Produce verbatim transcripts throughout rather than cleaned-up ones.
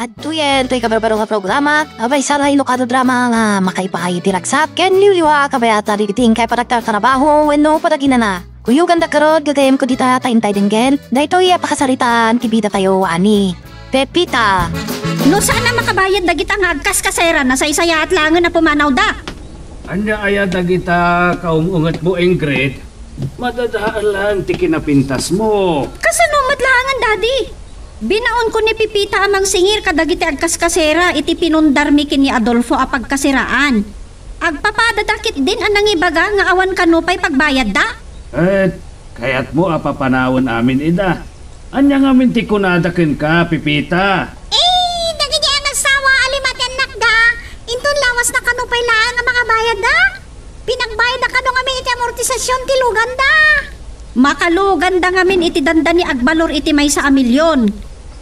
Adtoyen toy kabarbaro nga programa, a maysa nga inukan a drama nga makaipaay iti ragsat ken liwliwa a kabayatan dagiti inkay panagtartarabaho wenno panaginana. Kuyoganda garud, gagayyemko dita ta intay denggen daytoy a pakasaritaan ti bidatayo a ni Pepita. No saan a makabayad dagita nga agkaskasera, nasaysayaat laengen a pumanawda. Ania aya dagita kaung-ungetmo, Ingrid? Madadael laeng ti kinapintasmo. Kasano met laengen, Daddy? Binaonko ni Pepita a mangsingir kadagiti agkaskasera iti pinundarmi ken ni Adolfo a pagkaseraan. Agpapadada ketdin a nangibaga nga awan kano pay pagbayadda. Et, kayatmo a papanawen amin ida? Ania ngamin ti kunada kenka, Pepita? Eh, dagiti agassawa a lima ti annakda, inton lawasna kano pay laeng a makabayadda? Pinagbayadda kano ngamin iti amortisasion ti luganda. Makaluganda ngamin iti dandani agbalor iti maysa a milion.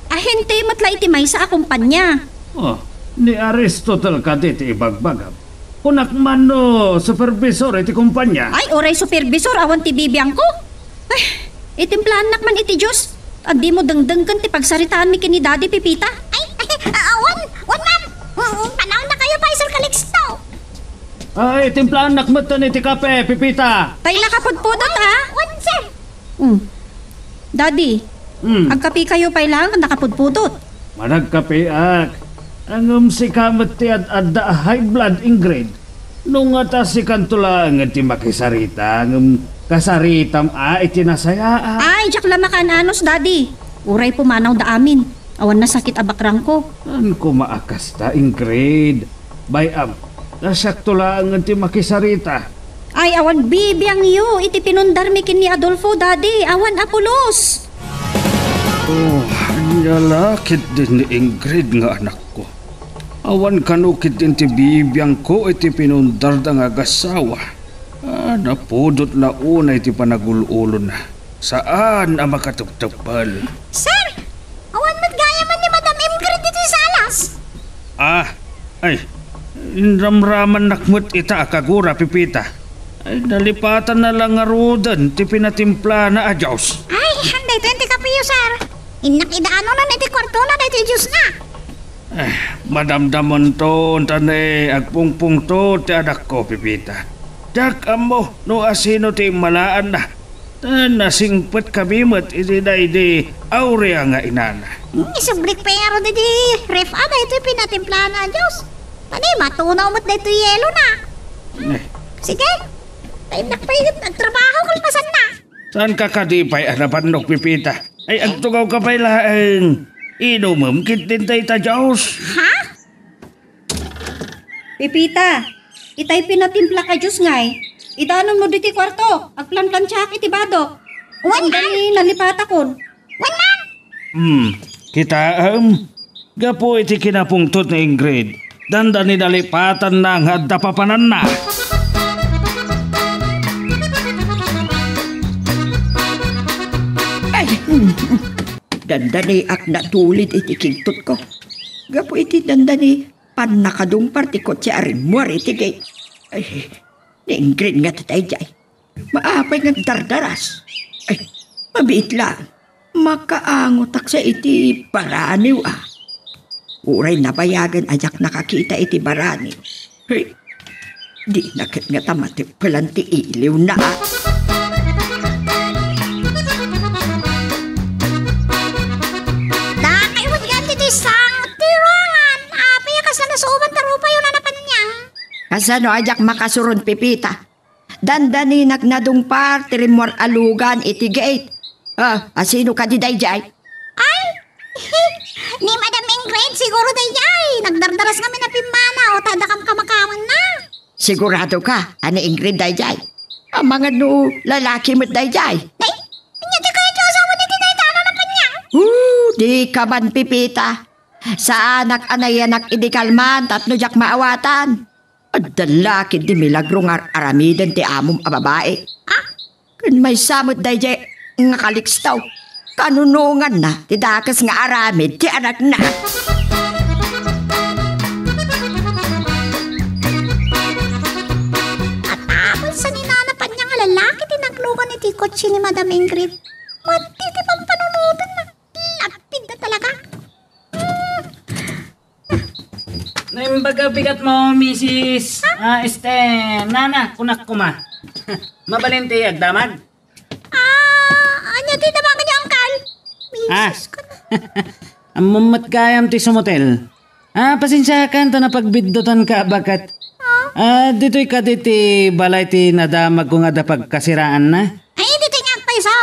Ahente met la iti maysa a kompania. Oh, ni Aristotle kadi ti ibagbagam. Kunak man no supervisor iti kompania. Ay, uray supervisor, awan ti bibiangko. Ay, itimplaannak man iti Dios. Adimo dengdengken ti pagsaritaanmi ken ni Daddy, Pepita. Ay, ay, awan, wan, ma'am. Mm, panawnakayo pay, Sir Calixto. Ay, timplaannak metten iti kape, Pepita. Tay nakapudpudot, a? Wan, sir. Hmm. Daddy, Hmm. agkapekayo pay laeng ken nakapudpudot. Managkapeak. Ngem sika met ti ad-adda a high blood, Ingrid. No ngata sikanto laeng ti makisarita, ngem kasaritam a iti nasayaat. Ay, diak la makaan-anos, Daddy. Uray pumanawda amin. Awan nasakit a bakrangko. Saan koma a kasta, Ingrid. Bay-am, ta siakto laeng ti makisarita. Ay, awan bibiangyo iti pinundarmi ken ni Adolfo, Daddy. Awan a pulos. Oh, ania la ketdin ni Ingrid nga anakko? Awan kano ketdin ti bibiangko iti pinundarda nga agassawa. Ah, napudot la unay ti panagul-ulona. Saan a makatepteppel. Sir, awan met gayamen ni Madam Ingrid ditoy salas. Ah, ay, inramramannak met ita a kagura, Pepita. Ay, nalipatanna la ngaruden ti pinatimplana a Dios. Ay, daytoy ti kapeyo, sir. Innak idaanonan iti kuartona daytoy Diosna. Eh, madamdamonto, ta ne, agpungpungto ti anakko, Pepita. Diak ammo no asino ti immalaanna. Ta nasingpetkami met iti daydi aurea nga inana. Hmm, isublik pay ngarud iti ref a daytoy pinatimplana a Dios. Tani, matunaw met daytoy yelona. Eh. Sige, tainnak pay agtrabaho kalpasanna. Saanka kadi pay a napannok, Pepita? Ay, agtugawka pay laeng. Inumem ketdin dayta Dios. Ha? Pepita, itay pinatimplak a Dios ngay, idanonmo ditoy kuarto, agplanplansiaak iti badok. Wen, Ma'am. Nalipatakon. Wen, Ma'am. Hmm, kitaem? Gapu iti kinapungtot ni Ingrid, dandani nalipatanna nga adda papananna. Ay, dandaniak natulid iti kigtotko. Gapu iti dandani, pannakadungpar ti kotse a rimmuar iti gate. Ay, ni Ingrid nga tatay jay. Maapay nga agdardaras. Ay, mabiit la. Makaangotak sa iti baraniw, a. Uray nabayagen a diak nakakita iti baraniw. Ay, di na ket nga ta mateppelan ti iliwna, a. Dakay met gayam ti sango ti ruangan. Apay a kasla nasuoban ta rupayo na napaniang? Kasano a diak makasuron, Pepita? Dandaninak nadungpar ti rimmuar a lugan iti gate. Ah, asino kadi daydiay? Ay, ni Madam Ingrid, siguro daydiay. Nagdardaras ngamin a pimmanaw, ta adda kamkamakawanna. Sigurado ka a ni Ingrid daydiay? Amangan no lalaki met daydiay? Ay, anya ti kayat ti asawa ni Tinay Dana na kanya? Uh, di ka man, Pepita. Saanak a nayanak idi kalman tapno diak maawatan. Adda la ketdi milagro nga ar-aramiden ti amom a babai. Ah? Ken maysa met daydiay nga Calixto, kanunonganna ti dakes nga aramid ti anakna. At tapos sa ni Nana Panya nga lalaki ti naklugan iti kotse ni Madam Ingrid. Mati ti pampanunotenna. Lapid na talaga. Hmm. Baga bigat mo, misis. Ah, este, nana, kunak kuma. Mabalin ti agdamag? Ah, ania ti damagenyo, Uncle? Ah. Misis ka na. Ammom met gayam ti sumotel. Ah, pasensiakan ta napagbiddutanka a baket. Ah? Ah, ditoy kadi ti balay ti nadamagko nga adda pagkasiraanna? Ay, ditoy nga agpayso.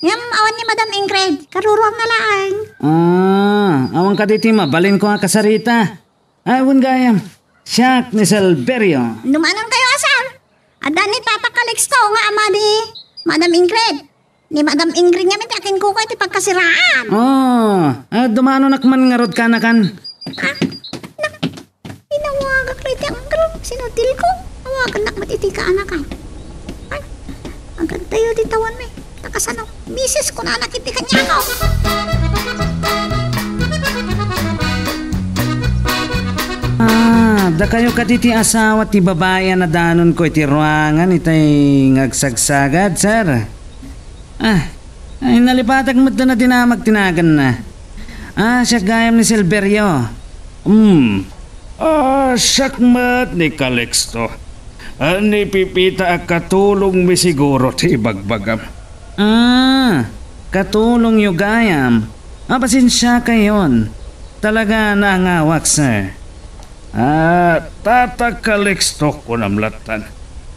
Ngem awan ni Madam Ingrid, karuruamna laeng. Ah, awan kadi ti mabalinko nga kasarita. Ah, wen gayam. Siak ni Silverio. Dumanon kayo, a, sir. Adda ni Tata Calixto nga ama di Madam Ingrid. Ni Madam Ingrid ngamin ti akinkuko iti pagkasiraan. Oh, ah, dumanonak man ngarud kanakan. Ah, nak, inawagak la iti uncle. Sinutilko. Awagannak met iti kaanakan. Ay, agantayo ti tawanmi. Ta kasano? Misis, kunana ket ti kaniako. Ah, dakayo kadi ti asawa ti babai a nadanonko iti ruangan itay nga agsagsagad, sir? Ah, ay, nalipatak met ta nadinamag ti naganna. Ah, siak gayam ni Silverio. Hmm. Ah, siak met ni Calixto. Ah, ni Pipita a katulongmi siguro ti ibagbagam. Ah, katulongyo gayam. Ah, pasensiakayon. Talaga naangawak, sir. Ah, Tata Calixto, kunam lattan.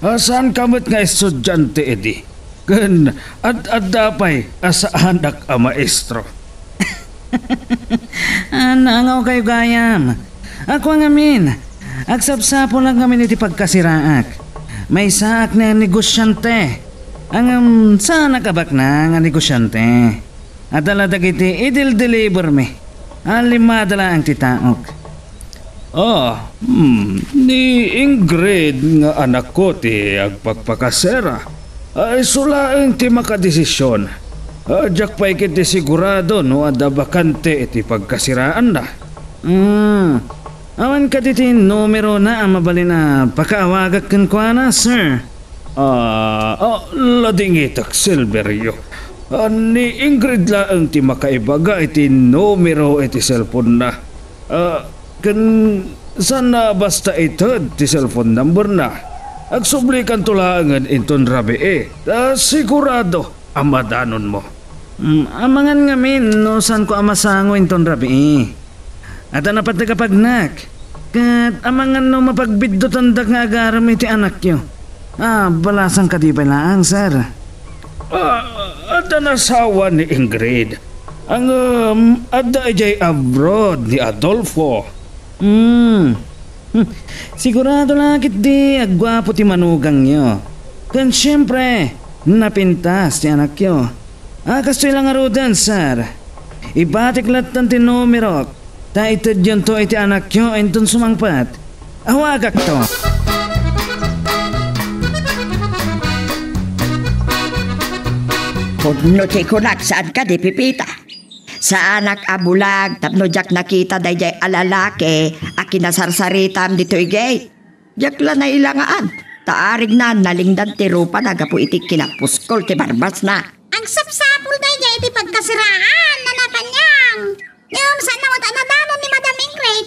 Ah, saanka met nga estudiante idi? Ken ad-adda pay a saanak a maestro. Ah, naangawkayo gayam. Ako ngamin, agsapsapulak ngamin iti pagkasiraak. Maysaak nga negosiante. Ngem saanak a baknang a negosiante. Adda la dagiti idildelibermi. Alimmada laeng ti taok. Ah, hmm, ni Ingrid nga anakko ti agpakpakasera. Ay, isu laeng ti makadesision. Ah, diak pay ketdi sigurado no adda bakante iti pagkasiraanna. Hmm, awan kadi ti numerona a mabalin a pakaawagak kenkuana, sir? Ah, ah, ladingitek, Silverio. Ah, ni Ingrid laeng ti makaibaga iti numero iti cellphone-na. Ah, ken saan a basta ited ti cellphone number-na. Agsublikanto laengen inton rabii. Ta sigurado a madanonmo. Mm, amangan ngamin no saanko a masango inton rabii. Adda napateg a pagnak. Ket amangan no mapagbiddutanda nga agarem iti anakyo. Ah, balasang kadi pay laeng, sir. Ah, adda nasawa ni Ingrid. Ngem adda idiay abroad ni Adolfo. Hmm. Hmm. Sigurado la ketdi agguapo ti manugangyo. Ken siempre, napintas ti anakyo. Ah, kastoy la ngaruden, sir. Ibatik lattan ti numerok, ta itedyonto iti anakyo inton sumangpet. Awagakto. Pudno ti kunak, saan kadi, Pipita? Saanak a bulag tapno diak nakita daydiay a lalaki a kinasarsaritam ditoy gate. Diak la nailangaan, ta arigna nalingdan ti rupana gapu iti kinapuskol ti barbasna. Agsapsapul daydiay iti pagkasiraan, Nana Kanyang. Ngem saan met a nadanon ni Madam Ingrid.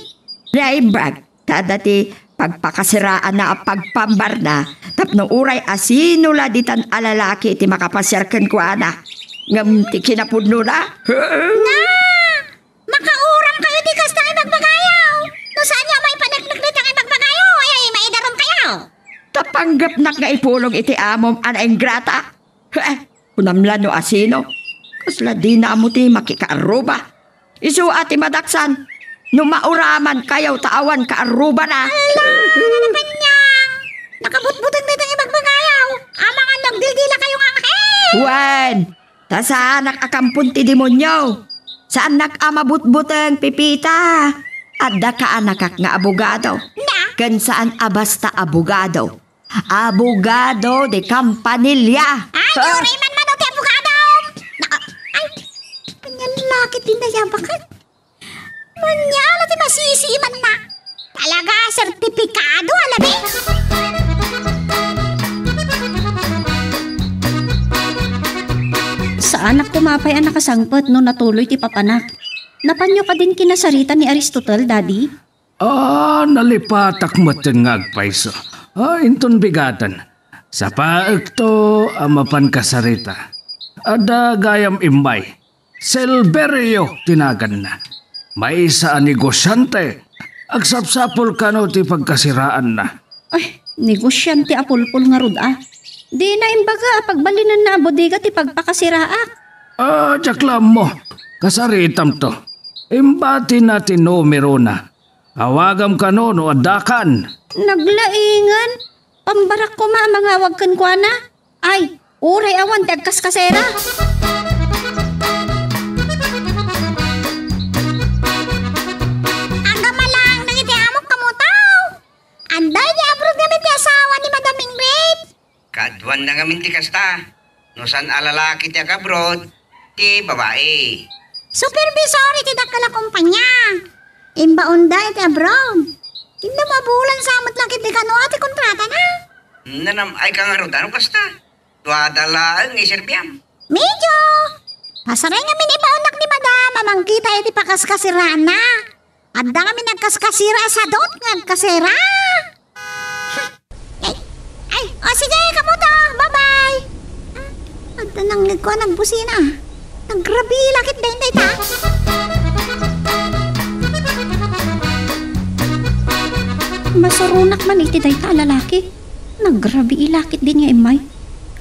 Naimbag, ta adda ti pagpakasiraanna a pagpambarna tapno uray asino la ditan a lalaki ti makapasiar kenkuana. Ngem ti kinapudnona, Na! Makauram kayo ti kasta nga ibagbagayo. No saan nga maipaneknek dayta nga ibagbagayo, ay, ay, maidarum kayo. Ta panggepnak nga ipulong iti amom a naingrata. Eh, kunam la no asino. Kasla dina ammo ti makikaarruba. Isu a ti madaksan. No mauraman kayo ta awan kaarrubana. Ala, ano kanyang? Nakabutbuteng dayta nga ibagbagayo. Amangan nagdildila kayo nga anghel. Wen, Ta saanak a kampon ti demonio. Saannak a mabutbuteng, Pipita. Adda kaanakak nga abogado. Na? Ken saan a basta abogado. Abogado de kampanilya. Ay, uray man mano ti abogado. Na, ay, kanya laki ti nayabakan. Ania la ti masisimanna? Talaga, sertipikado a labi? Saanak koma pay a nakasangpet no natuloy ti papanak. Napanyo kadin kinasarita ni Aristotle, Daddy? Ah, nalipatak metten nga agpayso. Ah, inton bigaten. Sapaekto a mapan kasarita. Adda gayam immay. Silverio ti naganna. Maysa a negosiante. Agsapsapul kano ti pagkasiraanna. Ay, negosiante a pulpol ngarud a. Dina imbaga a pagbalinenna a bodega ti pagpakasiraak. Ah, diak la ammo. Kasaritamto. Imbatina ti numerona. Awagam kano no addakan. Naglaingan. Pambarak koma a mangawag kenkuana. Ay, uray awan ti agkaskasera. Agamalang dagiti amok, kamuto. Adda iti abroad ngamin ti asawa ni Madam Ingrid. Kaduan na ngamin ti kasta. No saan a lalaki ti agabroad, ti babai. Supervisor iti dakkel a kumpanya. Imbaonda iti abroad. Inno mabulan sa met lang iti kano a ti kontratana. Nanam-ay ka ngarud, ano kasta? Duada laeng nga iserbiam. Medyo. Pasaray ngamin ibaonak ni Madam a mangkita iti pakaskasirana. Adda ngamin agkaskasira a sadot nga agkasera. Ay, ay, o sige, kamuto, bye-bye. Adda nangngegko a nagbusina. Nagrabii la ket dayta. Masuronak man iti dayta a lalaki. Nagrabii la ket din nga immay.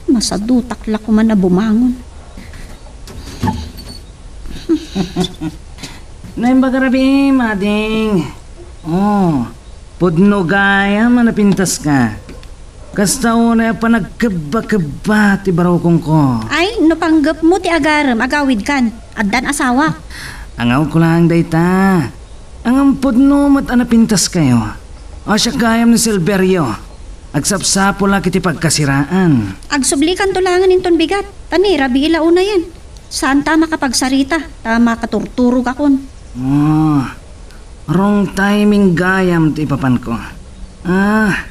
Masadutak la koman a bumangon. Naimbag a rabii, mading. Oh, pudno gayam a napintaska. Kasta unay a panagkebba-kebba ti barukongko. Ay, no panggepmo ti agarem, agawidkan. Addan asawa. Angawko laeng dayta. Ngem pudno met a napintaskayo. Siak gayam ni Silverio. Agsapsapulak iti pagkasiraan. Agsublikanto laengen inton bigat. Ta ni, rabii la unayen. Saanta a makapagsarita, ta makaturturogakon. Oh, wrong timing gayam ti ipapanko. Ah,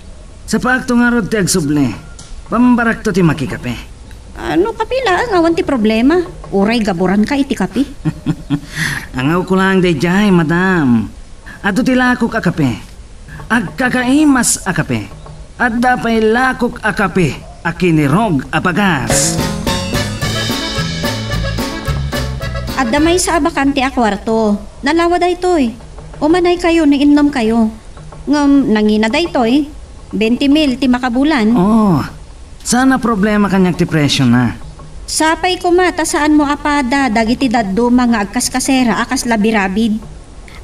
sapaakto ngarud ti agsubli. Pambarakto ti makikape. Ah, no kape laeng awan ti problema. Uray gaburanka iti kape. Angawko laeng daydiay, madam. Adu ti lakok a kape. Agkakaimas a kape. Adda pay lakok a kape a kinirog a bagas. Adda maysa a bakante a kuarto. Nalawa daytoy. Umanaykayo no innomkayo. Ngem nangina daytoy, bente mil ti makabulan. Oh, saan a problema kaniak ti presiona. Sapay koma ta saanmo a pada dagiti dadduma nga agkaskasera a kas labirabid.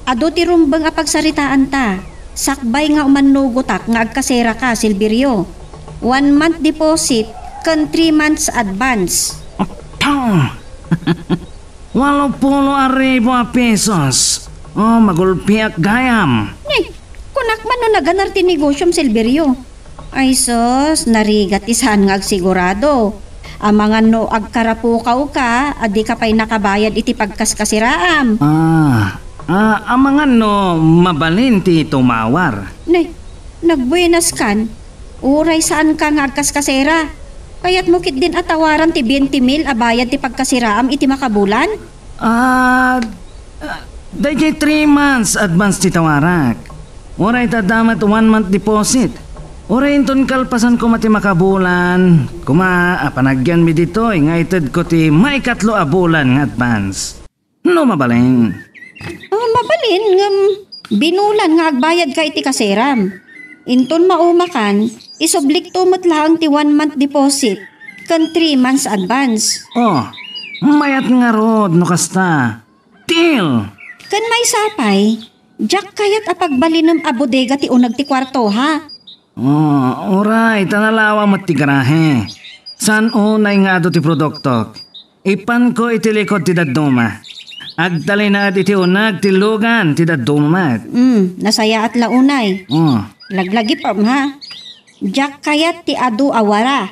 Adu ti rumbeng a pagsaritaanta, sakbay nga umannugotak nga agkaseraka, Silverio. One month deposit ken three months advance. Apang! Walo pulo a ribu a pesos. Oh, magulpiak gayam. Eh, kunak man no naganar ti negosiom, Silverio. Ay sus, narigat ti saan nga agsigurado. Amangan no agkarapukawka a dika pay nakabayad iti pagkaskasiraam. Ah, ah, amangan no mabalin ti tumawar. Nay, nagbuenaskan. Uray saanka nga agkaskasera. Kayatmo ketdin a tawaran ti bente mil a bayad ti pagkasiraam iti makabulan? Ah, ah, daydiay three months advance ti tawarak. Uray ta adda met one month deposit. Uray inton kalpasan koma ti makabulan, koma a panagyanmi ditoy nga itedko ti maikatlo a bulan nga advance. No mabalin. Ah, mabalin ngem binulan nga agbayadka iti kaseram. Inton maumakan, isublikto met laeng ti one month deposit ken three months advance. Oh, mayat ngarud no kasta. Deal! Ken maysa pay, diak kayat a pagbalinem a bodega ti uneg ti kuarto, ha? Oh, uray, ta nalawa met ti garahe. Saan unay nga adu ti produktok? Ipanko iti likod ti dadduma. Agtalinaed iti uneg ti lugan ti dadduma met. Hmm, nasayaat la unay. Oh. Laglagipem, ha? Diak kayat ti adu a wara.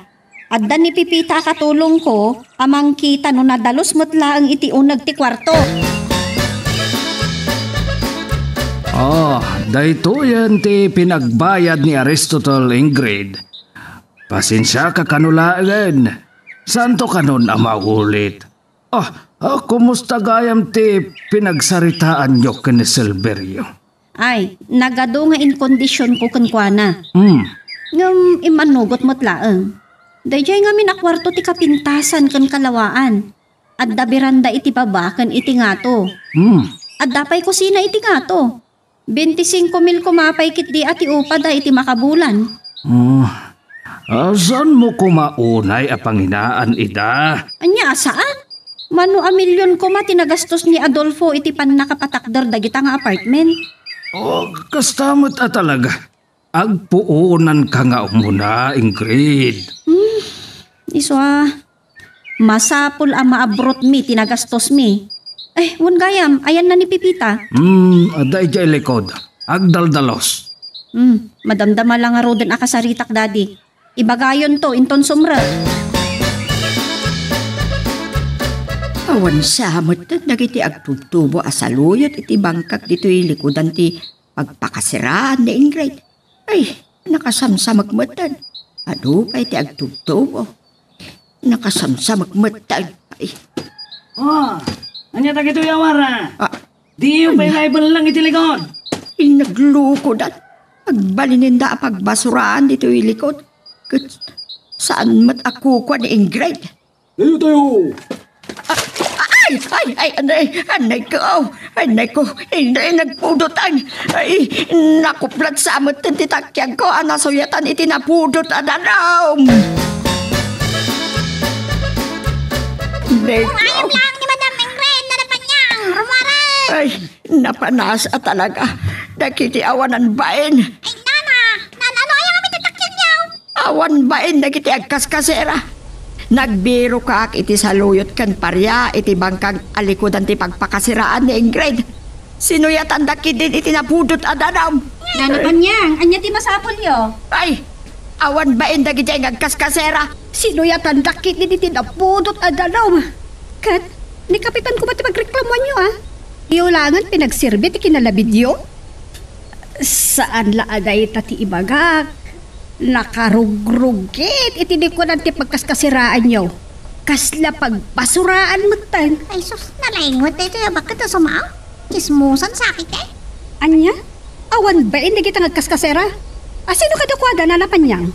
Adda ni Pipita a katulongko a mangkita no nadalus met laeng iti uneg ti kuarto. Ah, daytoyen ti pinagbayad ni Aristotle, Ingrid. Pasensiaka kano laengen. Saanto kanon a maulit. Ah, ah, kumusta gayam ti pinagsaritaanyo ken ni Silverio? Ay, nagadu nga inkondisionko kenkuana. Hmm. Ngem immanugot met laeng. Daydiay ngamin a kuarto ti kapintasan ken kalawaan. Adda beranda iti baba ken iti ngato. Hmm. Adda pay kusina iti ngato. Bente singko mil koma pay ketdi a ti upada iti makabulan. Oh, ah, saanmo koma unay a panginaan ida? Ania a saan? Mano a milyon koma ti nagastos ni Adolfo iti pannakapatakder dagita nga apartment? Oh, kasta met a talaga. Agpuonanka nga umuna, Ingrid. Hmm, isu a, masapul a maabrotmi ti nagastosmi. Eh, wen gayam, ayanna ni Pepita? Hmm, adda idiay likod. Agdaldalos. Hmm, madamdama la ngaruden a kasaritak, Daddy. Ibagayonto inton sumrek. Awan sa met dagiti agtubtubo a saluyot iti bangkak ditoy likudan ti pagpakasiraan ni Ingrid. Ay, nakasamsamek metten. Adu pay ti agtubtubo. Nakasamsamek metten. Ay. Oh, ania dagitoy a wara? Ah. Diyo pay naibellang iti likod. Ay, naglukodan. Agbalinenda a pagbasuraan ditoy likod. Ket saan met a kukua ni Ingrid. Tayo, tayo! Ah, ay, ay, ay, anay, anay ko, anay ko, hindi nagpudotan. Ay, nakuplat sa amat ti takyag ko, a nasuyatan iti napudot a danum. Anay ko. Ayam lang ni Madam Ingrid, nanapan niyang, rumara. Ay, napanas a talaga. Dagiti awanan bain. Ay, nana, nana, ano ayam iti takyag niyo? Awan bain dagiti agkaskasera. Nagbirokak iti saluyot ken paria iti bangkag a likudan ti pagpakasiraan ni Ingrid. Sinuyatandak ketdin iti napudot a danum. Nana Panyang, ania ti masapulyo? Ay, awan bain dagiti agkaskasera. Sinuyatandak ketdin iti napudot a danum. Ket ni Kapitan koma ti pagreklamoanyo, a? Diyo langen pinagserbi ti kinalabidyo? Saan la a dayta ti ibagak. Nakarugrugit iti likudan ti pagkaskaseraanyo. Kasla pagbasuraan metten. Ay sus, nalaing met daytoy a bakket a sumao. Chismosan sakit, eh. Ania? Awan bain dagita nga agkaskasera? A, sino kadakuada, Nana Panyang?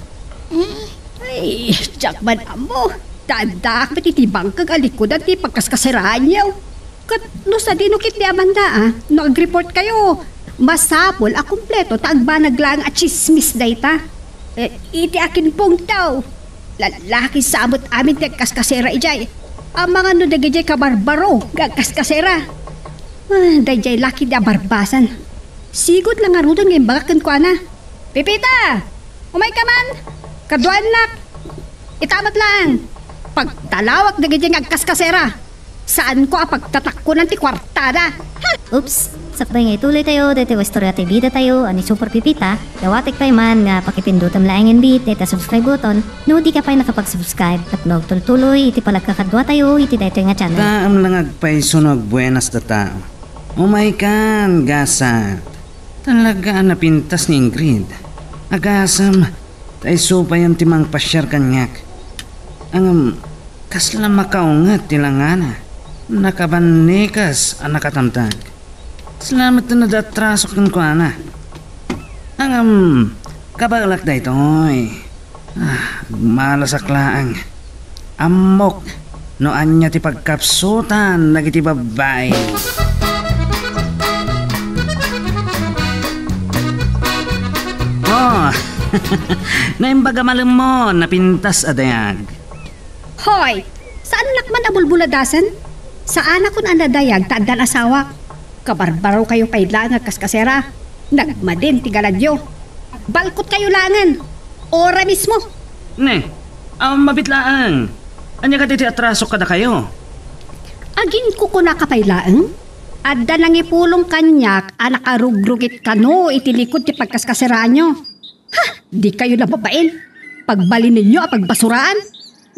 Eh. Ay, diak man ammo. Ta addaak met iti bangkag a likudan ti pagkaskaseraanyo. Ket no sadino ketdi a banda, a, no agreport kayo, masapul a kompleto ta agbanag laeng a tsismis dayta. Eh, iti akin pungtaw, lalaki sa met amin ti agkaskasera idiay. Amangan no dagidiay kabarbaro nga agkaskasera. Ah, daydiay laki di a barbasan. Sigud la ngaruden nga imbagak kenkuana. Pepita! Umayka man! Kaduaennak! Ita met laeng! Pagtalawak dagiti nga agkaskasera! Saanko a pagtatakkonan ti kuartada! Ha! Oops! Sakbay nga ituloy tayo, daytoy istorya ti bida tayo, a ni Super Pepita, dawatek pay man nga pakipindutem laeng inbit, dayta subscribe button, no di ka pay nakapag-subscribe, tapno agtultuloy iti panagkakadua tayo, iti daytoy nga channel. Taem lang agpayso no agbuenas da tao. Umaykan, gasat. Talaga a napintas ni Ingrid. Agasem, ta isu payen ti mangpasiar kaniak. Ngem, kasla makaunget ti langana. Nakabannikes a nakatamtag. Salamat ta nadatraso kenkuana. Ngem, kabaelak daytoy. Ah, agmalasak laeng. Ammok no ania ti pagkapsutan dagiti babbai. Oh, naimbag a malemmo, napintas a dayag. Hoy, saannak man a bulbuladasen? Saanakon a nadayag ta addan asawak. Kabarbaro kayo pay laeng agkaskasera. Nagmadin ti galadyo. Balkot kayo laengen. Ora mismo. Ne, ah, mabit laeng. Ania kadi ti atrasok kadakayo? Aginkukunaka pay laeng? Adda nangipulong kaniak a nakarugrugit kano iti likod ti pagkaskaseraanyo. Ha! Di kayo nababain. Pagbalinenyo a pagbasuraan.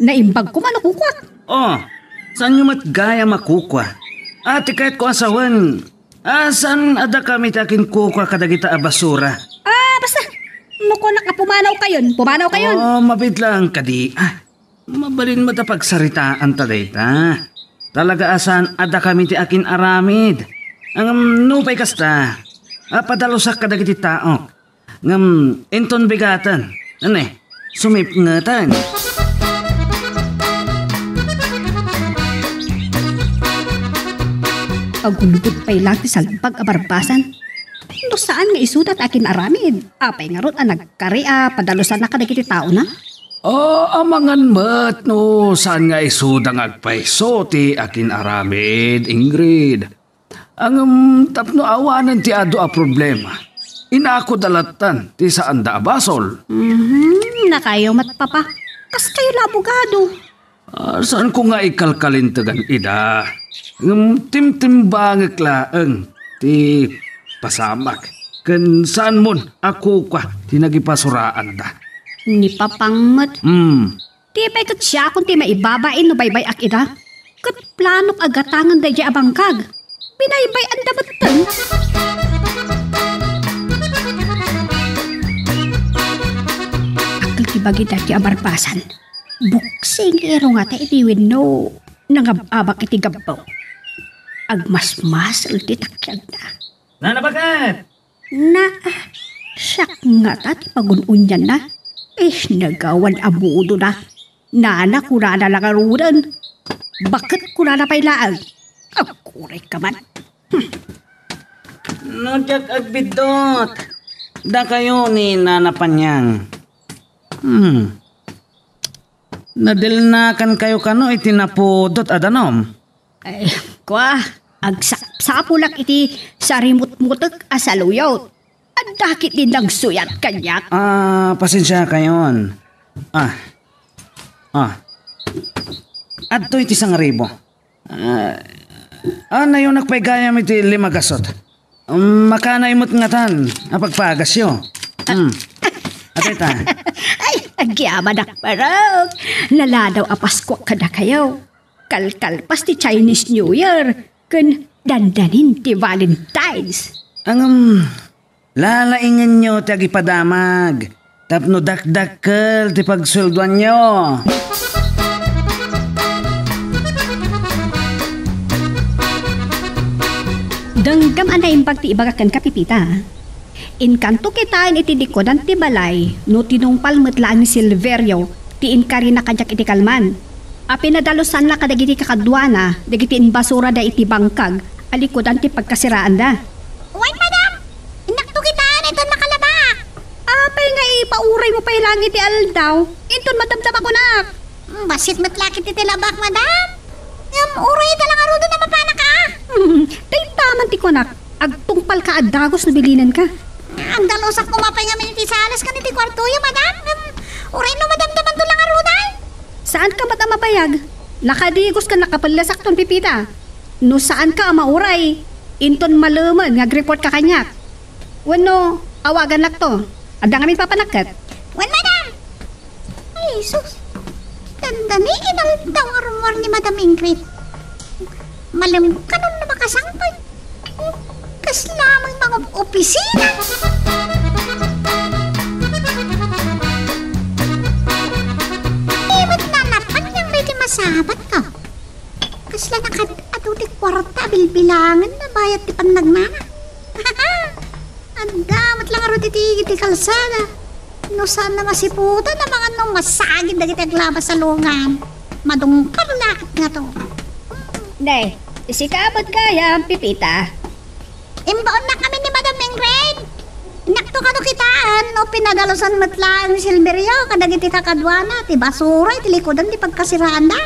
Naimbag koma no kukuak. Oh, saanyo met gayam a kukua? A, ti kayatko a sawen, a, saan a dakami ti akinkukua kadagita a basura? Ah, basta. No kunak a pumanaw kayon, pumanaw kayon. Oh, mabit laeng kadi. Ah, mabalin met a pagsaritaan ta dayta. Talaga a saan a dakami ti akin-aramid. Ngem nupay kasta, a padalusak kadagiti taok. Ngem inton bigaten, ne, sumipngeten. Agulbod pay laeng ti salbag a barbasan. No saan nga isuda ti akin-aramid, apay ngarud a nagkari a padalusanna kadagiti taona? Ah, amangan met no saan nga isuda nga agpayso ti akin-aramid, Ingrid. Ngem tapno awanen ti adu a problema, inakuda lattan ti saanda a basol. Mhm, nakayo met, Papa. Kaskayo la abogado. Ah, saanko nga ikalkalintegan ida. Ngem timtimbangek laeng ti pasamak. Ken saanmon a kukua ti nagipasuraanda. Ni Papang met. Hmm. Ti pay ket siakon ti maibabain no baybay-ak ida. Ket planok a gatangen daydiay a bangkag. Binaybay-anda metten. Akel ti bagida ti a barbasan. Buksing irungata iti wenno nangab-abak iti gabbaw. Agmasmasel ti takiagna. Nana, baket? Na, siak ngata ti pagun-unianna. Eh, nagawan a mudo na. Nana, kunana la ngaruden. Baket kunana pay laeng. Agkuray ka man. Hmm. No diak agbiddut, dakayo ni Nana Panyang. Hmm. Nadilnakankayo kano iti napudot a danum? Ay, kua, agsapsapulak iti sarimutmutek a saluyot. Adda ketdi nagsuyat kaniak. Ah, pasensiakayon. Ah. Ah. Adtoy ti sangaribo. Ah, ah, nayunak pay gayam iti lima gasut. Um, makanay met ngatan a pagpagasyo. Hmm. Adtoy ta. Ay, agyamanak, Barok. Naladaw a Pasko kadakayo. Kalkalpas ti Chinese New Year ken dandanin ti Valentine's. Ngem, lalaingenyo ti agipadamag tapno dakdakkel ti pagsueldoanyo. Denggem a naimbag ti ibagak kenka, Pepita. Inkanto kitaen iti likudan ti balay no tinungpal met laeng ni Silverio ti inkarina kaniak iti kalman a pinadalusanna kadagiti kakaduana dagiti imbasurada iti bangkag a likudan ti pagkasiraanda. Wen, madam! Innakto kitaen inton makalabak! Apay nga ipauraymo pay laeng iti aldaw inton madamdama kunak? Bassit met la ketdi ti labak, madam. Ngem uray ita la ngaruden a mapanak, a. Hmm, dayta man ti kunak, agtungpalka a dagus no bilinenka. Agdalusak koma pay ngamin iti salas ken iti kuartoyo, madam. Ngem uray no madamdamanto la ngaruden. Saanka met a mabayag. Nakadigos ken nakapellesakton, Pepita. No saanka a mauray, inton malemen nga agreportka kaniak. Wenno, awagannakto. Adda ngamin papanakket. Wen, madam. Ay, sus. Dandani, inaldaw nga rummuar ni Madam Ingrid. Malem kanon no makasangpet. Kasla met mangop-opisina. Di met nanapan yang may di masabat ka. Kasla nakad-adu ti kuarta a bilbilangen na bayat ti pannagnana. Adda met la ngarud iti, iti kalsada. No saan a masiputan a mangan no masagid dagiti aglabas a lungan. Madungkar la ket ngato. Ne, sika met gayam, Pepita. Imbaonnak amin ni Madam Ingrid. Innakto kano kitaen no pinadalusan met laeng ni Silverio kadagiti kakaduana ti basura iti likudan ti pagkasiraanda.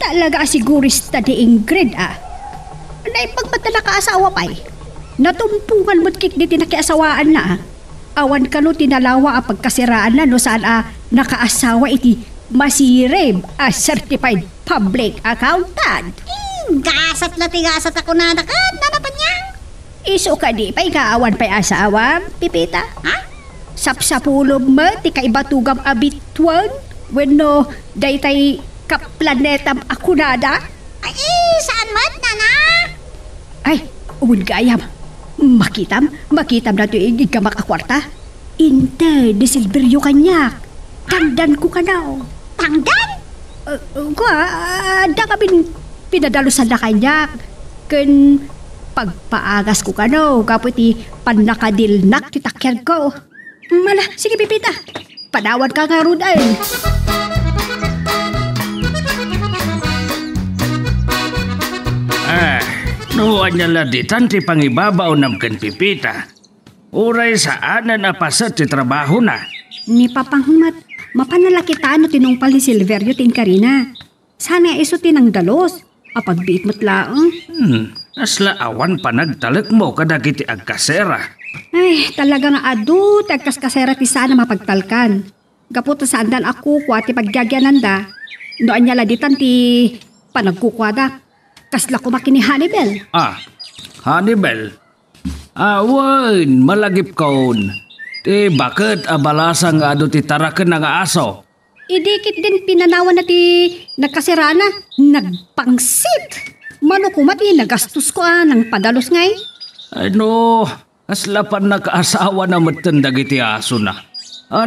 Talaga a sigurista ni Ingrid, a. Naimbag met a nakaasawa pay. Natumpongan met ketdi ti nakiasawaanna, a. Awan kano ti nalawa a pagkasiraanna no saan a nakaasawa iti masirib a certified public accountant. Eh, gasat la ti gasat a kunada ket nanapan niya. Isu kadi pay nga awan pay asawam, Pepita? Ha? Sapsapulom met ti kaibatugam a bituon wenno daytay kaplanetam a kunada? Ay, saan met, nana? Ay, wen gayam. Makitam, makitam datoy ig-, iggamak a kuarta. Inted ni Silverio kaniak. Tangdanko kano. Tangdan? Eh, eh, kua, adda ngamin pinadalusanna kaniak. Ken Pagpaagasko kano gapu iti pannakadilnak ti takiagko. Mala, sige, Pipita. Padawanka ngaruden. Ah, no ania la ditan ti pangibabaonam ken Pipita, uray saanen a paset ti trabahona. Ni Papang met, mapanna la kitaen no tinungpal ni Silverio ti inkarina. Saan nga isu ti nangdalus? Apagbiit met laeng. Hmm, kasla awan panagtalekmo kadagiti agkasera. Ay, talaga nga adu ti agkaskasera ti saan a mapagtalkan. Gapu ta saanda a kukua ti pagyagyannanda. No ania la ditan ti panagkukuada. Kasla koma ken ni Hannibal. Ah, Hannibal? Awan, malagipkon. Ti baket a balasang nga adu ti tarakenna nga aso. Idi ketdin pinanawanna ti nagkaseraanna, nagpangsit. Mano koma ti nagastosko a nangpadalus ngay? Ay no, kasla pannakaasawana metten dagiti asona.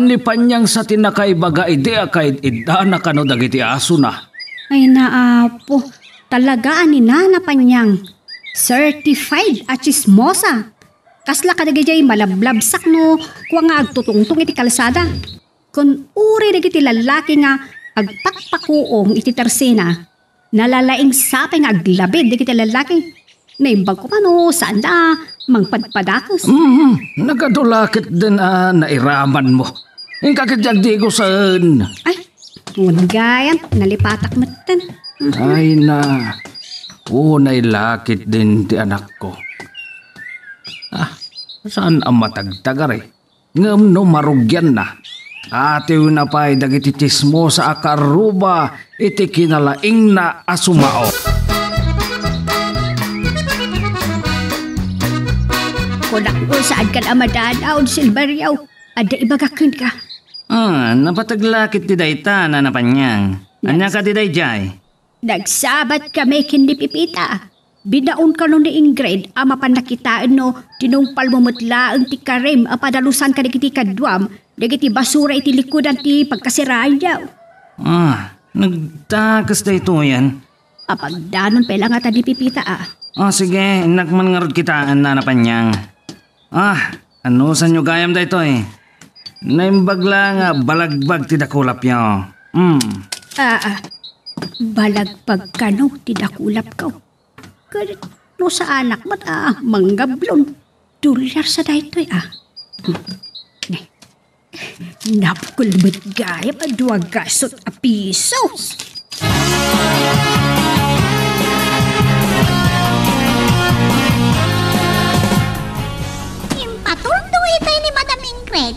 Ni Panyang sa ti nakaibaga idi a kaid-iddana kano dagiti asona. Ay naapo, talaga a ni Nana Panyang. Certified a chismosa. Kasla kadagidiay malablabsak no kua nga agtutungtong iti kalsada. Kun uray dagiti lallaki nga agpakpakuong iti tersena, nalalaing sapay nga aglabid dagiti lallaki. Naimbag koma no saanda a mangpadpadakes. Mm, nagadu la ketdin a nairamanmo. Inka ketdi agdigosen. Ay, wen gayam, nalipatak metten. Ay na, unay la ketdin ti anakko. Ah, saan a matagtagari? Ngem no marugianna, atiwna pay dagiti chismosa a kaarruba iti kinalaingna a sumao. Kunak no saankan a madanaw, Silverio. Adda ibagak kenka. Ah, napateg la ketdi dayta, Nana Panyang. Ania kadi daydiay? Nagsabat kami ken ni Pipita. Binaon kano ni Ingrid a mapan nakitaen no tinungpalmo met laeng ti karim a padalusan kadagiti kaduam dagiti basura iti likudan ti pagkaseraanyo. Ah, nagdakes daytoyen. Apagdanon pay la ngata ni Pipita a. Ah, sige, innak man ngarud kitaen, Nana Panyang. Ah, anusanyo gayam daytoy? Naimbag la nga balagbag ti dakulapyo. Hmm. Ah, ah. Balagbag kano ti dakulapko? Ket no saanak met a manggablon, dolyar sa daytoy a. Napukol met gayam a dua gasut a pisos. Impatuldo itay ni Madam Ingrid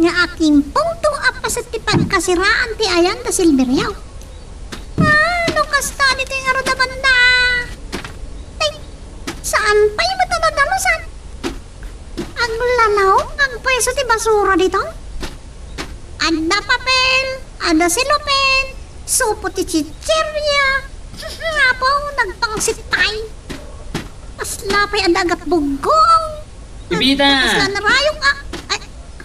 nga akimpungto a paset ti pagkasiraan ti ayan da Silverio. Ah, no kasta ditoy ngarud a banda. Ay, saan pay met a nadalusan? Aglalaok nga agpayso ti basura dito. Adda papel, adda cellophane, supo ti chichirya. Apo, nagpangsit pay. Kasla pay adda agatbuggong. Pipita! Kasla narayok a. Ay,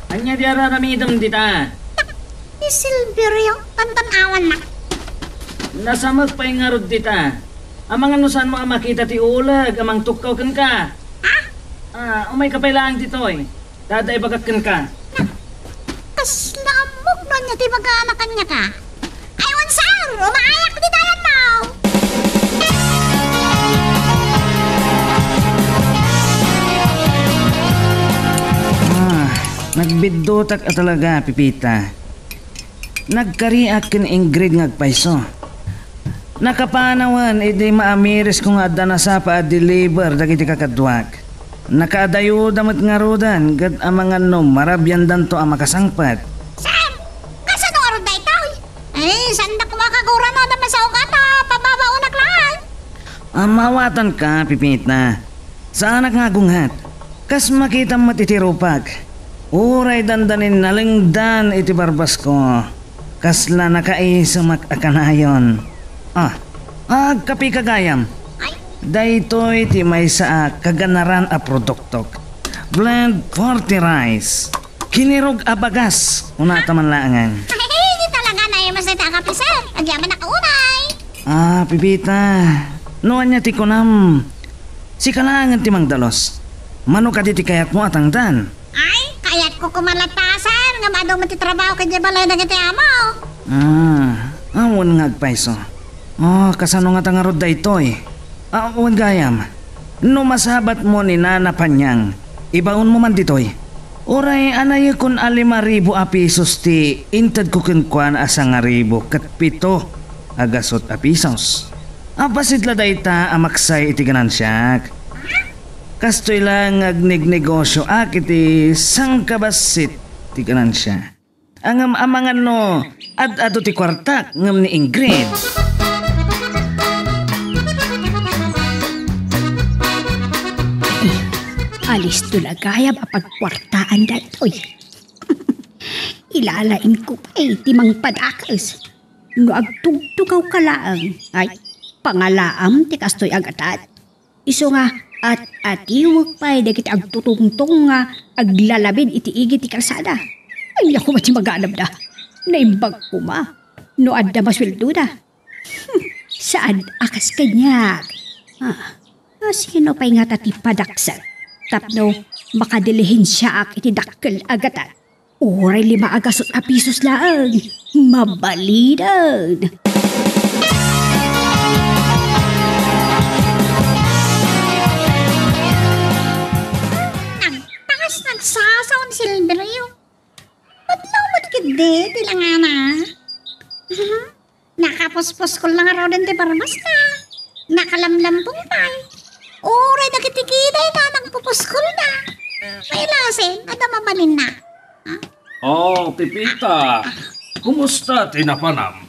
Ania ti ar-aramidem dita? Ni Silverio, tantan-awanna. Nasamek pay ngarud dita. Amangan no saanmo a makita ti uleg a mangtukkaw kenka. Ha? Ah, umayka pay laeng ditoy. Ta adda ibagak kenka. Kasla ammok no ania ti ibagana kaniaka. Ay, wen, sir! Umaayak ti dayanmo! Ah, nagbiddutak a talaga, Pipita. Nagkariak ken Ingrid nga agpayso. Nakapanawen idi maamirisko nga adda nasapa a deliver dagiti kakaduak. Nakaadayuda met ngaruden ket amangan no marabiandanto a makasangpet. Sir! Kasano ngarud daytoy? Eh, saandak koma kaguraman a masaugat a pababaonak laeng. Ammawatanka, Pipita. Saanak nga agunget. Kas makitam met iti rupak. Uray dandanin nalengdan iti barbasko. Kasla nakaisemak a kanayon. Ah, agkapika gayam. Daytoy ti maysa a kaganaran a produktok. Blend forty rice. Kinirog a bagas. Kunata man laengen. Ay, di talaga naimas dayta a kape, sir. Agyaman a kaunay. Ah, Pipita. No ania ti kunam? Sika laengen ti mangdalos. Mano kadi ti kayatmo a tangdan? Ay, kayatko koma latta, sir, ngem adu met ti trabaho ket diay balay dagiti amo. Ah, awan nga agpayso. Oh, kasano ngata ngarud daytoy? Ah, wen gayam, no masabatmo ni Nana Panyang, ibaonmo man ditoy. Uray anayekon a lima ribu a pisos ti intedko kenkuana a sangaribu ket pito a gasut a pisos. Appasit la dayta a maksay iti ganansiak. Kastoy la nga agnegnegosioak iti sangkabassit ti ganansia. Ngem amangan no ad-adu ti kuartak ngem ni Ingrid. Alisto la gayam a pagkuartaan daytoy. Ilalaingko pay ti mangpadakes. No agtugtugawka laeng, ay, pangalaam ti kastoy a gatad. Isu nga, at-atiwek pay dagiti agtutungtong nga aglalabid iti igid ti kalsada. Ania koma ti maganabda? Naimbag koma no adda masueldoda. Hmm, saan a kas kaniak. Ah, ah, sino pay ngata ti padaksek tapno makadilihensiaak iti dakkel a gatad? Uray lima a gasut a pisos laeng, mabalinen. Nagpakas nagsasaon ni Silverio. Madlaw met ketdi ti langana. Nakapuspuskol la ngaruden ti barbasna. Nakalamlampong pay. Uray dagiti kidayna nagpupuskolna. May lasin, adda mabalinna. Ah? Oh, Pepita. Kumusta ti napanam?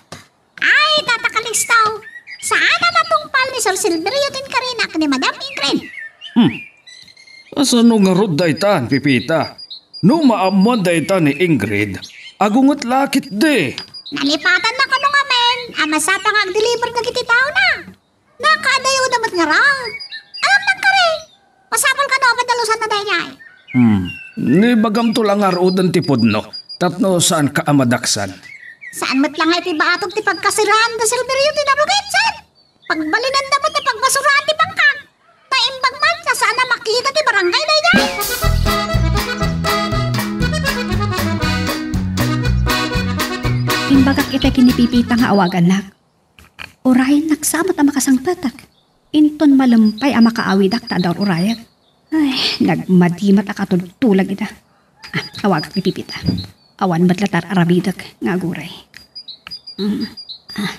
Ay, Tata Calixto. Saan a matungpal ni Sir Silverio ti inkarinak ni Madam Ingrid? Hmm. Kasano ngarud daytan, Pepita? No maammuan dayta ni Ingrid, agunget la ketdi. Nalipatanna kano ngamin a masapa nga agdeliver dagiti taona. Nakaadayoda met ngarud. Alam nang kari, masapul kano a padalusanna daydiay. Hmm. Ni bagamto la ngaruden ti pudno tapno saanka a madaksan. Saan met la nga iti batog ti pagkasiraan da Silverio ti narugit, sir? Pagbalinanda met ti pagbasuraan ti bangkag. Naimbag man ta saan a makita ti barangay daydiay. Imbagak iti ken ni Pepita nga awagannak. Urayennak sa met a makasangpetak. Inton malem pay a makaawidak ta adda ur-urayek. Ay, nagmadi met a katultulag ida. Ah, awagak ni Pepita. Awan met la ti ar-aramidek nga aguray. Mm. Ah,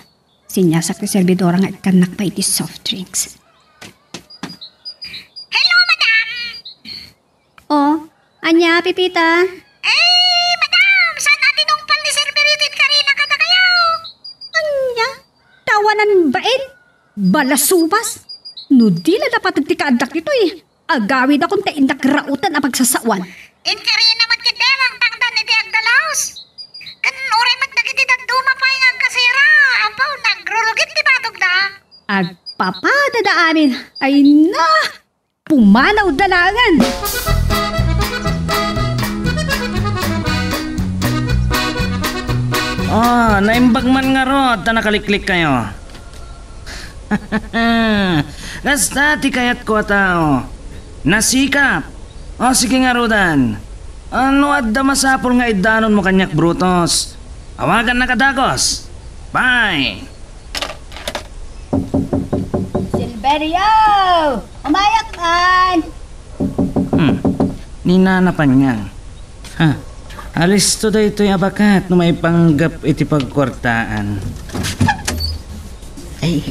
siniasak ti servidora nga ikkannak pay iti soft drinks. Hello, madam! Oh, ania, Pepita? Eh, madam, saan a tinungpal ni Sir Berito ti inkarinak kadakayo? Ania? Tawanan bain? Balasubas? No di la napateg ti kaaddak ditoy, agawidakon ta innak rauten a pagsasaoan. Inkarina met ketdi nga agtangdan iti agdalus. Ken uray met dagiti dadduma pay nga agkasera, apo, nagrurugit ti batogda. Agpapadada amin. Ay na! Pumanawda laengen! Ah, naimbag man ngarud ta nakaliklikkayo. Kasta ti kayatko a tao. Nasikap. O, sige ngaruden. Ah, no adda masapul nga iddanonmo kaniak, Brutus, awagannak a dagus. Bye! Silverio! Umayak man! Hmm, ni Nana Panyang. Ha, alisto daytoy a baket no maipanggep iti pagkuartaan. Ay,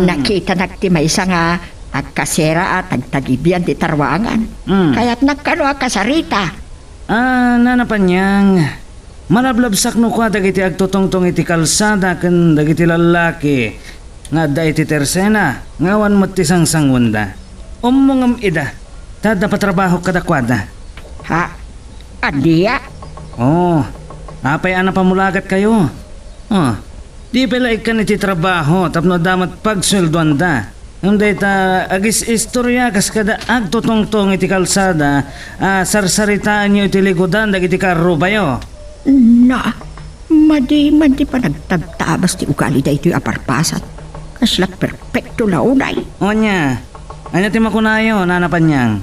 nakitanak ti maysa nga agkasera a tagtagibian ti tarwangan. Hmm. Kayatnak kano a kasarita. Ah, Nana Panyang, malablabsak no kua dagiti agtutungtong iti kalsada ken dagiti lallaki nga adda iti tersena nga awan met ti sangsanguenda. Ummongem ida, ta adda patrabahok kadakuada. Ha? Ania? Oo. Apay a napamulagatkayo? Oh, di pay la ikkan iti trabaho tapno adda met pagsueldoanda. Ngem dayta agis-istoria kas kada agtutungtong iti kalsada a sarsaritaenyo iti ligudan dagiti karrubayo. Na, madi man ti panagtabtabas ti ugali daytoy a parpasan. Kasla perpekto la unay. Ania, Ania ti makunayo, Nana Panyang?